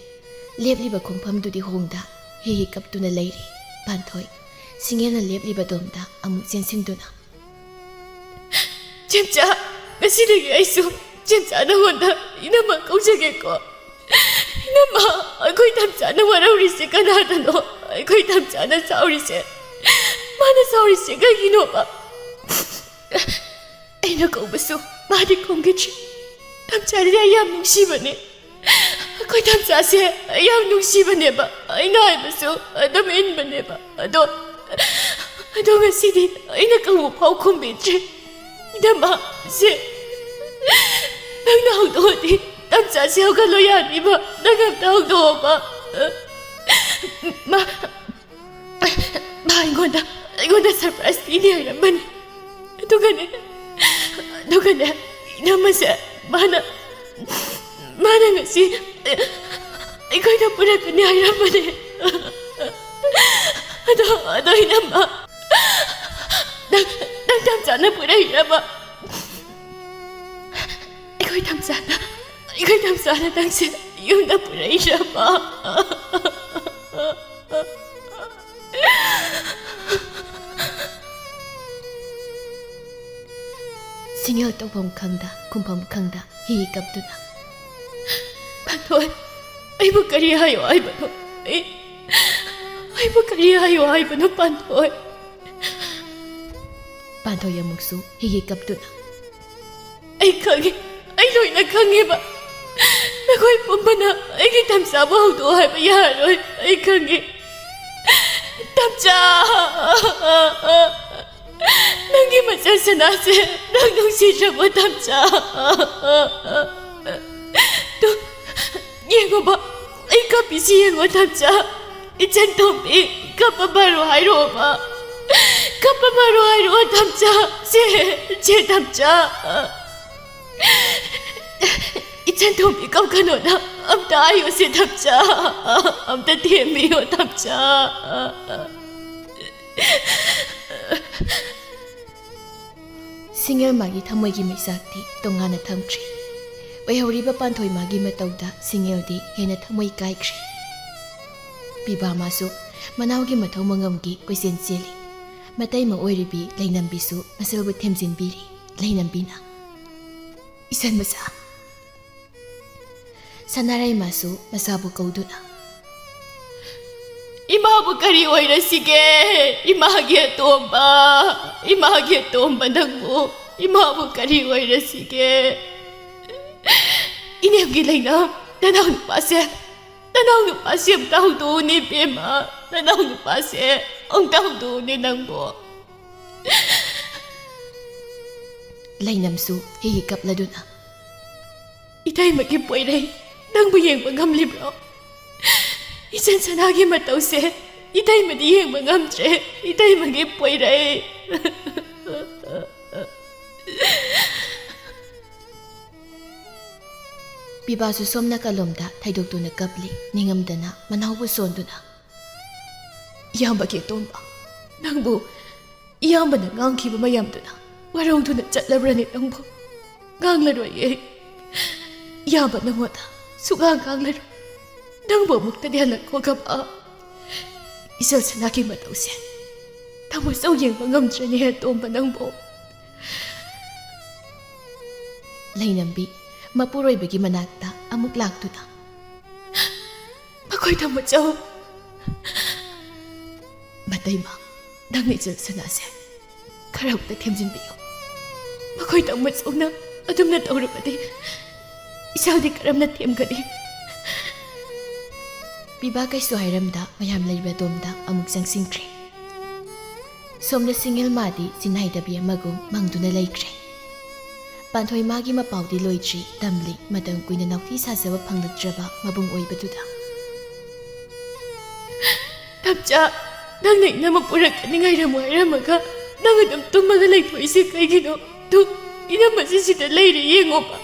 ꯂꯦꯞꯂꯤꯕ ꯈꯣꯡꯐꯝꯗꯨꯗꯤ ꯍꯣꯡꯗ ꯍꯤ ꯍꯤ ꯀꯞꯇꯨꯅ ꯂꯩꯔꯤ꯫ ꯄꯥꯟꯊꯣꯏ, ꯁꯤꯡꯉꯦꯜꯅ ꯂꯦꯞꯂꯤꯕꯗꯣꯝꯗ ꯑꯃꯨꯛ ꯆꯦꯟꯁꯤꯟꯗꯨꯅ, "ꯆꯦꯝꯆꯥ, ꯉꯁꯤꯗꯒꯤ ꯑꯩꯁꯨ ꯆꯦꯝꯆꯥ ꯅꯉꯣꯟꯗ ꯏꯅꯝꯃ ꯀꯧꯖꯒꯦꯀꯣ꯫ ꯏꯅꯝꯃ, ꯑꯩꯈꯣꯏ ꯇꯥꯃꯣꯆꯥꯅ ꯋꯥꯔꯧꯔꯤꯁꯦ ꯀꯅꯥꯗꯅꯣ? ꯑꯩꯈꯣꯏ ꯇꯥꯃꯣꯆꯥꯅ ꯁꯥꯎꯔꯤꯁꯦ, ꯃꯥꯅ ꯁꯥꯎꯔꯤꯁꯦ ꯀꯩꯒꯤꯅꯣꯕ?" ꯑꯩꯅ ꯀꯧꯕꯁꯨ ꯃꯥꯗꯤ ꯈꯨꯝꯈꯤꯗ꯭ꯔꯤ꯫ ꯇꯥꯃꯣꯆꯥꯁꯦ ꯑꯩ ꯌꯥꯝ ꯅꯨꯡꯁꯤꯕꯅꯦ꯫ ꯑꯩꯈꯣꯏ ꯇꯥꯃꯣꯆꯥꯁꯦ ꯑꯩ ꯌꯥꯝ ꯅꯨꯡꯁꯤꯕꯅꯦꯕ꯫ ꯑꯩꯅ ꯍꯥꯏꯕꯁꯨ ꯑꯗꯨꯝ ꯏꯟꯕꯅꯦꯕ꯫ ꯑꯗꯣ, ꯑꯗꯣ ꯉꯁꯤꯗꯤ ꯑꯩꯅ ꯀꯧꯕ ꯐꯥꯎ ꯈꯨꯝꯕꯤꯗ꯭ꯔꯦ꯫ ꯏꯅꯝꯃ, ꯁꯦ, ꯅꯪꯅ ꯍꯧꯗꯣꯛꯑꯗꯤ ꯇꯝꯆꯥꯁꯦ ꯍꯧꯒꯠꯂꯣ ꯌꯥꯅꯤꯕ꯫ ꯅꯪ ꯑꯝꯇ ꯍꯧꯗꯣꯛꯑꯣꯕ꯫ ꯃꯥ, ꯃꯥ ꯑꯩꯉꯣꯟꯗ, ꯑꯩꯉꯣꯟꯗ surprise ꯄꯤꯅꯤ ꯍꯥꯏꯔꯝꯕꯅꯤ꯫ ꯑꯗꯨꯒꯅꯦ, ꯑꯗꯨꯒꯅꯦ, ꯏꯅꯝꯃꯁꯦ ꯃꯥꯅ, ꯃꯥꯅ ꯉꯁꯤ ꯑꯩꯈꯣꯏꯗ ꯄꯨꯔꯛꯀꯅꯤ ꯍꯥꯏꯔꯝꯕꯅꯦ꯫ ꯑꯗꯣ, ꯑꯗꯣ ꯏꯅꯝꯃ, ꯅꯪ, ꯅꯪ ꯇꯝꯆꯥꯅ ꯄꯨꯔꯛꯏꯔꯕ? ꯑꯩꯈꯣꯏ ꯇꯝꯆꯥꯅ, ꯑꯩꯈꯣꯏ ꯇꯝꯆꯥꯅ ꯅꯪꯁꯦ ꯌꯨꯝꯗ ꯄꯨꯔꯛꯏꯔꯕ? ꯁꯤꯡꯉꯦꯜ ꯇꯧꯐꯝ ꯈꯪꯗ, ꯈꯨꯝꯐꯝ ꯈꯪꯗ ꯍꯤ ꯀꯞꯇꯨꯅ, "ꯄꯥꯟꯊꯣꯏ, ꯑꯩꯕꯨ ꯀꯔꯤ ꯍꯥꯏꯌꯣ ꯍꯥꯏꯕꯅꯣ? ꯑꯩ, ꯑꯩꯕꯨ ꯀꯔꯤ ꯍꯥꯏꯌꯣ ꯍꯥꯏꯕꯅꯣ, ꯄꯥꯟꯊꯣꯏ?" ꯄꯥꯟꯊꯣꯏ ꯑꯃꯨꯛꯁꯨ ꯍꯤ ꯀꯞꯇꯨꯅ, "ꯑꯩ ꯈꯪꯉꯤ, ꯑꯩ ꯂꯣꯏꯅ ꯈꯪꯉꯦꯕ꯫ ꯅꯈꯣꯏ ꯄꯨꯝꯕꯅ ꯑꯩꯒꯤ ꯇꯝꯆꯥꯕꯨ ꯍꯧꯗꯣꯛꯑꯣ ꯍꯥꯏꯕ ꯌꯥꯔꯔꯣꯏ, ꯑꯩ ꯈꯪꯉꯤ꯫ ꯇꯝꯆꯥ! ꯅꯪꯒꯤ ꯃꯆꯜ ꯁꯅꯥꯁꯦ ꯅꯪ ꯅꯨꯡꯁꯤꯗ꯭ꯔꯕꯣ, ꯇꯝꯆꯥ? ꯇꯨ, ꯌꯦꯡꯉꯣꯕ, ꯑꯩ ꯀꯞꯄꯤꯁꯤ ꯌꯦꯡꯉꯣ, ꯇꯝꯆꯥ꯫ ꯏꯆꯟ ꯇꯣꯝꯕꯤ, ꯀꯞꯄ ꯐꯔꯣ ꯍꯥꯏꯔꯣꯕ꯫ ꯀꯞꯄ ꯐꯔꯣ ꯍꯥꯏꯔꯣ, ꯇꯝꯆꯥ꯫ ꯁꯦ, ꯁꯦ, ꯇꯝꯆꯥ꯫ ꯏꯆꯟ ꯇꯣꯝꯕꯤ ꯀꯞꯀꯅꯣꯅ ꯑꯝꯇ ꯍꯥꯏꯌꯣ, ꯁꯦ, ꯇꯝꯆꯥ꯫ ꯑꯝꯇ ꯊꯦꯝꯕꯤꯌꯣ, ꯇꯝꯆꯥ꯫" ꯁꯤꯡꯉꯦꯜ ꯃꯥꯒꯤ ꯊꯃꯣꯏꯒꯤ ꯃꯩꯆꯥꯛꯇꯤ ꯇꯣꯉꯥꯟꯅ ꯊꯝꯈ꯭ꯔꯦ꯫ ꯑꯣꯏꯍꯧꯔꯤꯕ ꯄꯥꯟꯊꯣꯏ ꯃꯥꯒꯤ ꯃꯇꯧꯗ ꯁꯤꯡꯉꯦꯜꯗꯤ ꯍꯦꯟꯅ ꯊꯃꯣꯏ ꯀꯥꯏꯈ꯭ꯔꯦ꯫ ꯄꯤꯕꯥ ꯃꯥꯁꯨ ꯃꯅꯥꯎꯒꯤ ꯃꯊꯧ ꯃꯉꯝꯒꯤ ꯀꯣꯏꯆꯦꯟ ꯆꯦꯜꯂꯤ꯫ ꯃꯇꯩꯃ ꯑꯣꯏꯔꯤꯕꯤ ꯂꯩꯅꯝꯕꯤꯁꯨ ꯃꯆꯜꯕꯨ ꯊꯦꯝꯖꯤꯟꯕꯤꯔꯤ꯫ ꯂꯩꯅꯝꯕꯤꯅ, "ꯏꯆꯟ ꯃꯆꯥ꯫" ꯁꯅꯥꯔꯩꯃꯁꯨ ꯃꯆꯥꯕꯨ ꯀꯧꯗꯨꯅ, "ꯏꯃꯥꯕꯨ ꯀꯔꯤ ꯑꯣꯏꯔꯁꯤꯒꯦ? ꯏꯃꯥꯒꯤ ꯑꯇꯣꯝꯕ, ꯏꯃꯥꯒꯤ ꯑꯇꯣꯝꯕ ꯅꯪꯕꯨ, ꯏꯃꯥꯕꯨ ꯀꯔꯤ ꯑꯣꯏꯔꯁꯤꯒꯦ? ꯏꯅꯦꯝꯒꯤ ꯂꯩꯅꯝ, ꯅꯅꯥꯎ ꯅꯨꯄꯥꯁꯦ, ꯅꯅꯥꯎ ꯅꯨꯄꯥꯁꯦ ꯑꯝꯇ ꯍꯧꯗꯣꯛꯎꯅꯦ, ꯏꯕꯦꯝꯃ, ꯅꯅꯥꯎ ꯅꯨꯄꯥꯁꯦ ꯑꯝꯇ ꯍꯧꯗꯣꯛꯎꯅꯦ ꯅꯪꯕꯨ꯫" ꯂꯩꯅꯝꯁꯨ ꯍꯤ ꯀꯞꯂꯗꯨꯅ, ꯏꯇꯩꯃꯒꯤ ꯄꯣꯏꯔꯩ ꯅꯪꯕꯨ ꯌꯦꯡꯕ ꯉꯝꯂꯤꯕ꯭ꯔꯣ? ꯏꯆꯟ ꯁꯅꯥꯒꯤ ꯃꯇꯧꯁꯦ ꯏꯇꯩꯃꯗꯤ ꯌꯦꯡꯕ ꯉꯝꯗ꯭ꯔꯦ, ꯏꯇꯩꯃꯒꯤ ꯄꯣꯏꯔꯩ꯫ ꯄꯤꯕꯥꯁꯨ ꯁꯣꯝ ꯅꯥꯀꯜꯂꯣꯝꯗ ꯊꯩꯗꯣꯛꯇꯨꯅ ꯀꯞꯂꯤ꯫ ꯅꯤꯡꯉꯝꯗꯅ ꯃꯅꯥꯎꯕꯨ ꯁꯣꯟꯗꯨꯅ, "ꯏꯌꯥꯝꯕ ꯀꯦꯇꯣꯝꯕ, ꯅꯪꯕꯨ ꯏꯌꯥꯝꯕꯅ ꯉꯥꯡꯈꯤꯕ ꯃꯌꯥꯝꯗꯨꯅ ꯋꯥꯔꯧꯗꯨꯅ ꯆꯠꯂꯕ꯭ꯔꯅꯦ ꯅꯪꯕꯨ?" "ꯉꯥꯡꯂꯔꯣꯏꯌꯦ, ꯏꯌꯥꯝꯕ ꯅꯪꯉꯣꯟꯗ ꯁꯨꯛꯉꯥꯡ ꯉꯥꯡꯂꯔꯣꯏ꯫ ꯅꯪꯕꯨ ꯑꯃꯨꯛꯇꯗꯤ ꯍꯜꯂꯛꯈꯣ ꯀꯝꯕ꯫ ꯏꯆꯜ ꯁꯅꯥꯒꯤ ꯃꯇꯧꯁꯦ ꯇꯥꯃꯣꯆꯧ ꯌꯦꯡꯕ ꯉꯝꯗ꯭ꯔꯦꯅꯦ ꯇꯣꯝꯕ ꯅꯪꯕꯨ꯫" ꯂꯩꯅꯝꯕꯤ ꯃꯄꯨꯔꯣꯏꯕꯒꯤ ꯃꯅꯥꯛꯇ ꯑꯃꯨꯛ ꯂꯥꯛꯇꯨꯅ, "ꯃꯈꯣꯏ ꯇꯥꯃꯣꯆꯧ, ꯃꯇꯩꯃ, ꯅꯪꯅ ꯏꯆꯜ ꯁꯅꯥꯁꯦ ꯈꯔ ꯑꯃꯨꯛꯇ ꯊꯦꯝꯖꯤꯟꯕꯤꯌꯨ꯫ ꯃꯈꯣꯏ ꯇꯥꯃꯣꯆꯧꯅ ꯑꯗꯨꯝꯅ ꯇꯧꯔꯕꯗꯤ ꯏꯆꯥꯗꯤ ꯀꯔꯝꯅ ꯊꯦꯝꯒꯅꯤ?" ꯄꯤꯕꯥ ꯀꯩꯁꯨ ꯍꯥꯏꯔꯝꯗ ꯃꯌꯥꯝ ꯂꯩꯕ ꯑꯗꯣꯝꯗ ꯑꯃꯨꯛ ꯆꯪꯁꯤꯟꯈ꯭ꯔꯦ꯫ ꯁꯣꯝꯗ ꯁꯤꯡꯉꯦꯜ ꯃꯥꯗꯤ ꯆꯤꯟꯅꯥꯏꯗꯕꯤ ꯑꯃꯒꯨꯝ ꯃꯪꯗꯨꯅ ꯂꯩꯈ꯭ꯔꯦ꯫ ꯄꯥꯟꯊꯣꯏ ꯃꯥꯒꯤ ꯃꯄꯥꯎꯗꯤ ꯂꯣꯏꯗ꯭ꯔꯤ, ꯇꯝꯂꯤ, ꯃꯇꯝ ꯀꯨꯏꯅ ꯅꯥꯎꯊꯤ ꯁꯥꯖꯕ ꯐꯪꯂꯛꯇ꯭ꯔꯕ ꯃꯕꯨꯡ ꯑꯣꯏꯕꯗꯨꯗ꯫ "ꯇꯝꯆꯥ, ꯅꯪꯅ ꯏꯅꯝꯃ ꯄꯨꯔꯛꯀꯅꯤ ꯉꯥꯏꯔꯝꯃꯨ ꯍꯥꯏꯔꯝꯃꯒ ꯅꯪ ꯑꯗꯨꯝ ꯇꯨꯝꯃꯒ ꯂꯩꯊꯣꯛꯏꯁꯦ ꯀꯩꯒꯤꯅꯣ? ꯇꯨ, ꯏꯅꯝꯃꯁꯤ ꯁꯤꯗ ꯂꯩꯔꯦ ꯌꯦꯡꯉꯣꯕ꯫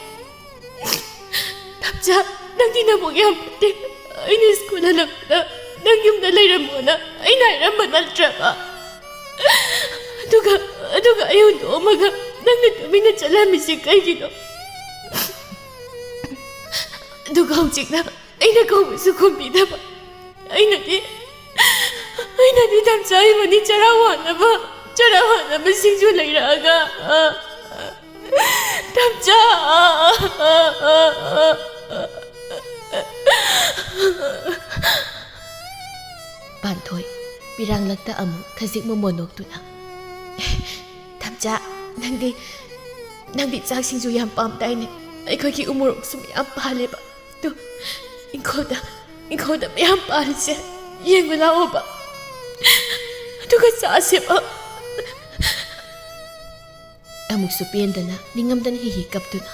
ꯇꯝꯆꯥ, ꯅꯪꯗꯤ ꯅꯕꯨꯛ ꯌꯥꯝ ꯐꯠꯇꯦ꯫ ꯑꯩꯅ ꯁ꯭ꯀꯨꯜ ꯍꯜꯂꯛꯄꯗ ꯅꯪ ꯌꯨꯝꯗ ꯂꯩꯔꯝꯃꯣꯅ ꯑꯩꯅ ꯍꯥꯏꯔꯝꯕ ꯅꯠꯇ꯭ꯔꯕ? ꯑꯗꯨꯒ, ꯑꯗꯨꯒ ꯑꯩ ꯍꯨꯟꯗꯣꯛꯑꯝꯃꯒ ꯅꯪꯅ ꯇꯨꯃꯤꯟꯅ ꯆꯠꯂꯝꯃꯤꯁꯤ ꯀꯩꯒꯤꯅꯣ? ꯑꯗꯨꯒ ꯍꯧꯖꯤꯛꯅ ꯑꯩꯅ ꯀꯧꯕꯁꯨ ꯈꯨꯝꯕꯤꯗꯕ꯫ ꯑꯩꯅꯗꯤ, ꯑꯩꯅꯗꯤ ꯇꯝꯆꯥ ꯏꯕꯅꯤ ꯆꯔꯥ ꯋꯥꯅꯕ, ꯆꯔꯥ ꯋꯥꯅꯕ ꯁꯤꯡꯖꯨ ꯂꯩꯔꯛꯑꯒ, ꯇꯝꯆꯥ!" ꯄꯥꯟꯊꯣꯏ ꯄꯤꯔꯥꯡꯂꯛꯇ ꯑꯃꯨꯛ ꯈꯖꯤꯛ ꯃꯣꯃꯣꯟ ꯅꯣꯛꯇꯨꯅ, "ꯇꯝꯆꯥ, ꯅꯪꯗꯤ, ꯅꯪꯗꯤ ꯆꯥꯛ ꯁꯤꯡꯖꯨ ꯌꯥꯝ ꯄꯥꯝꯗꯥꯏꯅꯦ? ꯑꯩꯈꯣꯏꯒꯤ ꯎꯃꯣꯔꯣꯛꯁꯨ ꯃꯌꯥꯝ ꯄꯥꯜꯂꯦꯕ꯫ ꯇꯨ, ꯏꯪꯈꯣꯜꯗ, ꯏꯪꯈꯣꯜꯗ ꯃꯌꯥꯝ ꯄꯥꯜꯂꯤꯁꯦ ꯌꯦꯡꯕ ꯂꯥꯛꯑꯣꯕ꯫ ꯑꯗꯨꯒ ꯆꯥꯁꯦꯕ꯫" ꯑꯃꯨꯛꯁꯨ ꯄꯦꯟꯗꯅ ꯅꯤꯡꯉꯝꯗꯅ ꯍꯤ ꯍꯤ ꯀꯞꯇꯨꯅ,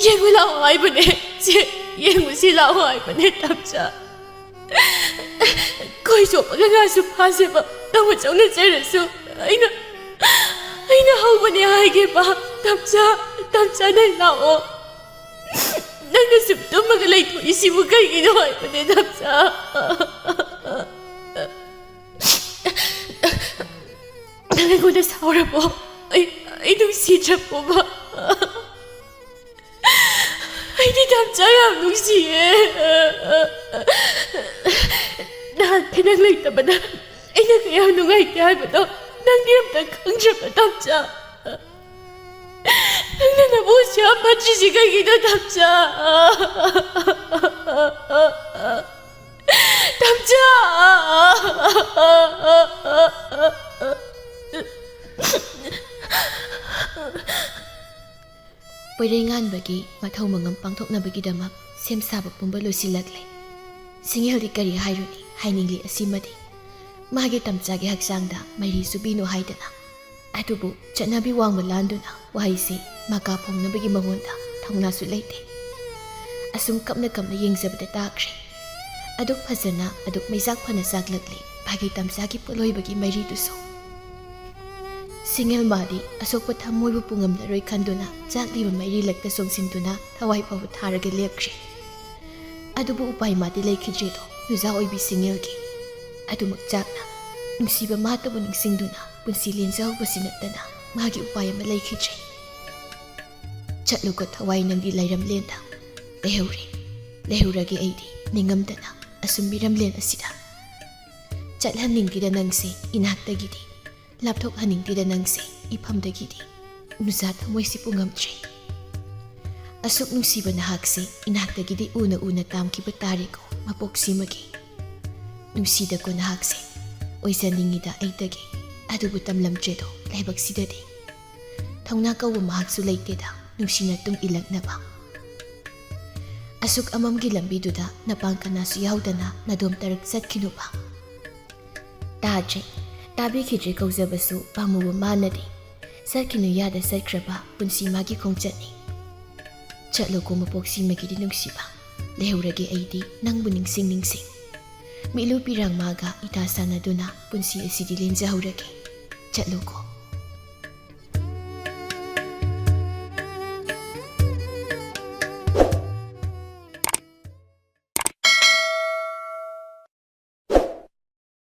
ꯌꯦꯡꯉꯨ ꯂꯥꯛꯑꯣ ꯍꯥꯏꯕꯅꯦ꯫ ꯁꯦ, ꯌꯦꯡꯉꯨꯁꯤ ꯂꯥꯛꯑꯣ ꯍꯥꯏꯕꯅꯦ, ꯇꯝꯆꯥ꯫ ꯈꯣꯏ ꯆꯣꯞꯄꯒ ꯉꯥꯁꯨ ꯐꯥꯁꯦꯕ꯫ ꯅꯪꯕꯨ ꯆꯧꯅꯖꯔꯁꯨ ꯑꯩꯅ, ꯑꯩꯅ ꯍꯧꯕꯅꯦ ꯍꯥꯏꯒꯦꯕ꯫ ꯇꯝꯆꯥ, ꯇꯝꯆꯥ, ꯅꯪ ꯂꯥꯛꯑꯣ꯫ ꯅꯪꯅ ꯁꯨꯝ ꯇꯨꯝꯃꯒ ꯂꯩꯊꯣꯛꯏꯁꯤꯕꯨ ꯀꯩꯒꯤꯅꯣ ꯍꯥꯏꯕꯅꯦ, ꯇꯝꯆꯥ꯫ ꯅꯪ ꯑꯩꯉꯣꯟꯗ ꯁꯥꯎꯔꯕꯣ? ꯑꯩ, ꯑꯩ ꯅꯨꯡꯁꯤꯗ꯭ꯔꯕꯣꯕ? ꯑꯩꯗꯤ ꯇꯝꯆꯥ ꯌꯥꯝ ꯅꯨꯡꯁꯤꯌꯦ꯫ ꯅꯍꯥꯟ ꯅꯪ ꯂꯩꯇꯕꯗ ꯑꯩꯅ ꯀꯌꯥ ꯅꯨꯡꯉꯥꯏꯇꯦ ꯍꯥꯏꯕꯗꯣ ꯅꯪꯗꯤ ꯑꯝꯇ ꯈꯪꯗ꯭ꯔꯕ, ꯇꯝꯆꯥ? ꯅꯪꯅ ꯅꯕꯨ ꯑꯁꯨꯛ ꯌꯥꯝ ꯐꯠꯇ꯭ꯔꯤꯁꯤ ꯀꯩꯒꯤꯅꯣ, ꯇꯝꯆꯥ? ꯇꯝꯆꯥ! ꯄꯣꯏꯔꯩꯉꯥꯟꯕꯒꯤ ꯃꯊꯧ ꯃꯉꯝ ꯄꯥꯡꯊꯣꯛꯅꯕꯒꯤꯗꯃꯛ ꯁꯦꯝ ꯁꯥꯕ ꯄꯨꯝꯕ ꯂꯣꯏꯁꯤꯜꯂꯛꯂꯦ꯫ ꯁꯤꯡꯍꯦꯜꯗꯤ ꯀꯔꯤ ꯍꯥꯏꯔꯨꯅꯤ, ꯍꯥꯏꯅꯤꯡꯂꯤ ꯑꯁꯤꯃꯗꯤ꯫ ꯃꯥꯒꯤ ꯇꯝꯆꯥꯒꯤ ꯍꯛꯆꯥꯡꯗ ꯃꯩꯔꯤ ꯆꯨꯕꯤꯅꯨ ꯍꯥꯏꯗꯅ꯫ ꯑꯗꯨꯕꯨ ꯆꯠꯅꯕꯤ ꯋꯥꯡꯃ ꯂꯥꯟꯗꯨꯅ ꯋꯥꯍꯩꯁꯤ ꯃꯀꯥ ꯐꯣꯡꯅꯕꯒꯤ ꯃꯉꯣꯟꯗ ꯊꯧꯅꯥꯁꯨ ꯂꯩꯇꯦ꯫ ꯑꯁꯨꯝ ꯀꯞꯅ ꯀꯞꯅ ꯌꯦꯡꯖꯕꯗ ꯇꯥꯈ꯭ꯔꯦ꯫ ꯑꯗꯨꯛ ꯐꯖꯅ, ꯑꯗꯨꯛ ꯃꯩꯆꯥꯛ ꯐꯅ ꯆꯥꯛꯂꯛꯂꯤ ꯃꯥꯒꯤ ꯇꯝꯆꯥꯒꯤ ꯄꯣꯠꯂꯣꯏꯕꯒꯤ ꯃꯩꯔꯤꯗꯨꯁꯨ꯫ ꯁꯤꯡꯍꯦꯜ ꯃꯥꯗꯤ ꯑꯁꯣꯛꯄ ꯊꯃꯣꯏꯕꯨ ꯄꯨꯉꯝꯂꯔꯣꯏ ꯈꯟꯗꯨꯅ ꯆꯥꯛꯂꯤꯕ ꯃꯩꯔꯤ ꯂꯛꯇ ꯆꯣꯡꯁꯤꯟꯗꯨꯅ ꯊꯋꯥꯏ ꯐꯥꯎꯕ ꯊꯥꯔꯒ ꯂꯦꯞꯈ꯭ꯔꯦ꯫ ꯑꯗꯨꯕꯨ ꯎꯄꯥꯏ ꯃꯥꯗꯤ ꯂꯩꯈꯤꯗ꯭ꯔꯦꯗꯣ, ꯅꯨꯖꯥ ꯑꯣꯏꯕꯤ ꯁꯤꯡꯍꯦꯜꯒꯤ꯫ ꯑꯗꯨꯃꯛ ꯆꯥꯛꯅ ꯅꯨꯡꯁꯤꯕ ꯃꯥꯇꯕꯨ ꯅꯤꯡꯁꯤꯡꯗꯨꯅ ꯄꯨꯟꯁꯤ ꯂꯦꯟꯖꯍꯧꯕꯁꯤ ꯅꯠꯇꯅ ꯃꯥꯒꯤ ꯎꯄꯥꯏ ꯑꯃ ꯂꯩꯈꯤꯗ꯭ꯔꯦ꯫ ꯆꯠꯂꯨꯀꯣ ꯊꯋꯥꯏ, ꯅꯪꯗꯤ ꯂꯩꯔꯝꯂꯦꯟꯗ꯫ ꯂꯩꯍꯧꯔꯦ, ꯂꯩꯍꯧꯔꯒꯦ ꯑꯩꯗꯤ ꯅꯤꯡꯉꯝꯗꯅ ꯑꯁꯨꯝ ꯃꯤꯔꯝꯂꯦꯟ ꯑꯁꯤꯗ꯫ ꯆꯠꯍꯟꯅꯤꯡꯗꯦꯗ ꯅꯪꯁꯦ ꯏꯅꯥꯛꯇꯒꯤꯗꯤ, ꯂꯥꯞꯊꯣꯛꯍꯟꯅꯤꯡꯗꯦꯗ ꯅꯪꯁꯦ ꯏꯐꯝꯗꯒꯤꯗꯤ꯫ ꯅꯨꯖꯥ ꯊꯃꯣꯏꯁꯤ ꯄꯨꯉꯝꯗ꯭ꯔꯦ꯫ ꯑꯁꯨꯛ ꯅꯨꯡꯁꯤꯕ ꯅꯍꯥꯛꯁꯦ ꯏꯅꯥꯛꯇꯒꯤꯗꯤ ꯎꯅ ꯎꯅ ꯇꯥꯝꯈꯤꯕ ꯇꯥꯔꯦꯀꯣ ꯃꯄꯣꯛꯁꯤꯃꯒꯤ꯫ ꯅꯨꯡꯁꯤꯗꯀꯣ ꯅꯍꯥꯛꯁꯦ, ꯑꯣꯏꯖꯅꯤꯡꯉꯤꯗ ꯑꯩꯇꯒꯤ, ꯑꯗꯨꯕꯨ ꯇꯝꯂꯝꯗ꯭ꯔꯦꯗꯣ ꯂꯥꯏꯕꯛꯁꯤꯗꯗꯤ꯫ ꯊꯧꯅꯥ ꯀꯧꯕ ꯃꯍꯥꯛꯁꯨ ꯂꯩꯇꯦꯗ ꯅꯨꯡꯁꯤꯅ ꯇꯨꯡ ꯏꯜꯂꯛꯅꯕ꯫ ꯑꯁꯨꯛ ꯑꯃꯝꯒꯤ ꯂꯝꯕꯤꯗꯨꯗ ꯅꯄꯥꯡ ꯀꯅꯥꯁꯨ ꯌꯥꯎꯗꯅ ꯅꯗꯣꯝ ꯇꯔꯛ ꯆꯠꯈꯤꯅꯨꯕ꯫ ꯇꯥꯗ꯭ꯔꯦ, ꯇꯥꯕꯤꯈꯤꯗ꯭ꯔꯦ ꯀꯧꯖꯕꯁꯨ ꯄꯥꯝꯃꯨꯕ ꯃꯥꯅꯗꯤ꯫ ꯆꯠꯈꯤꯅꯨ ꯌꯥꯗ ꯆꯠꯈ꯭ꯔꯕ ꯄꯨꯟꯁꯤ ꯃꯥꯒꯤ ꯈꯣꯡꯆꯠꯅꯤ꯫ ꯆꯠꯂꯣꯀꯣ ꯃꯄꯣꯛ ꯁꯤꯃꯒꯤꯗꯤ ꯅꯨꯡꯁꯤꯕ, ꯂꯩꯍꯧꯔꯒꯦ ꯑꯩꯗꯤ ꯅꯪꯕꯨ ꯅꯤꯡꯁꯤꯡ ꯅꯤꯡꯁꯤꯡ꯫ ꯃꯤꯠꯂꯨ ꯄꯤꯔꯥꯡ ꯃꯥꯒ ꯏꯇꯥ ꯁꯥꯟꯅꯗꯨꯅ ꯄꯨꯟꯁꯤ ꯑꯁꯤꯗꯤ ꯂꯦꯟꯖꯍꯧꯔꯒꯦ꯫ ꯆꯠꯂꯣꯀꯣ꯫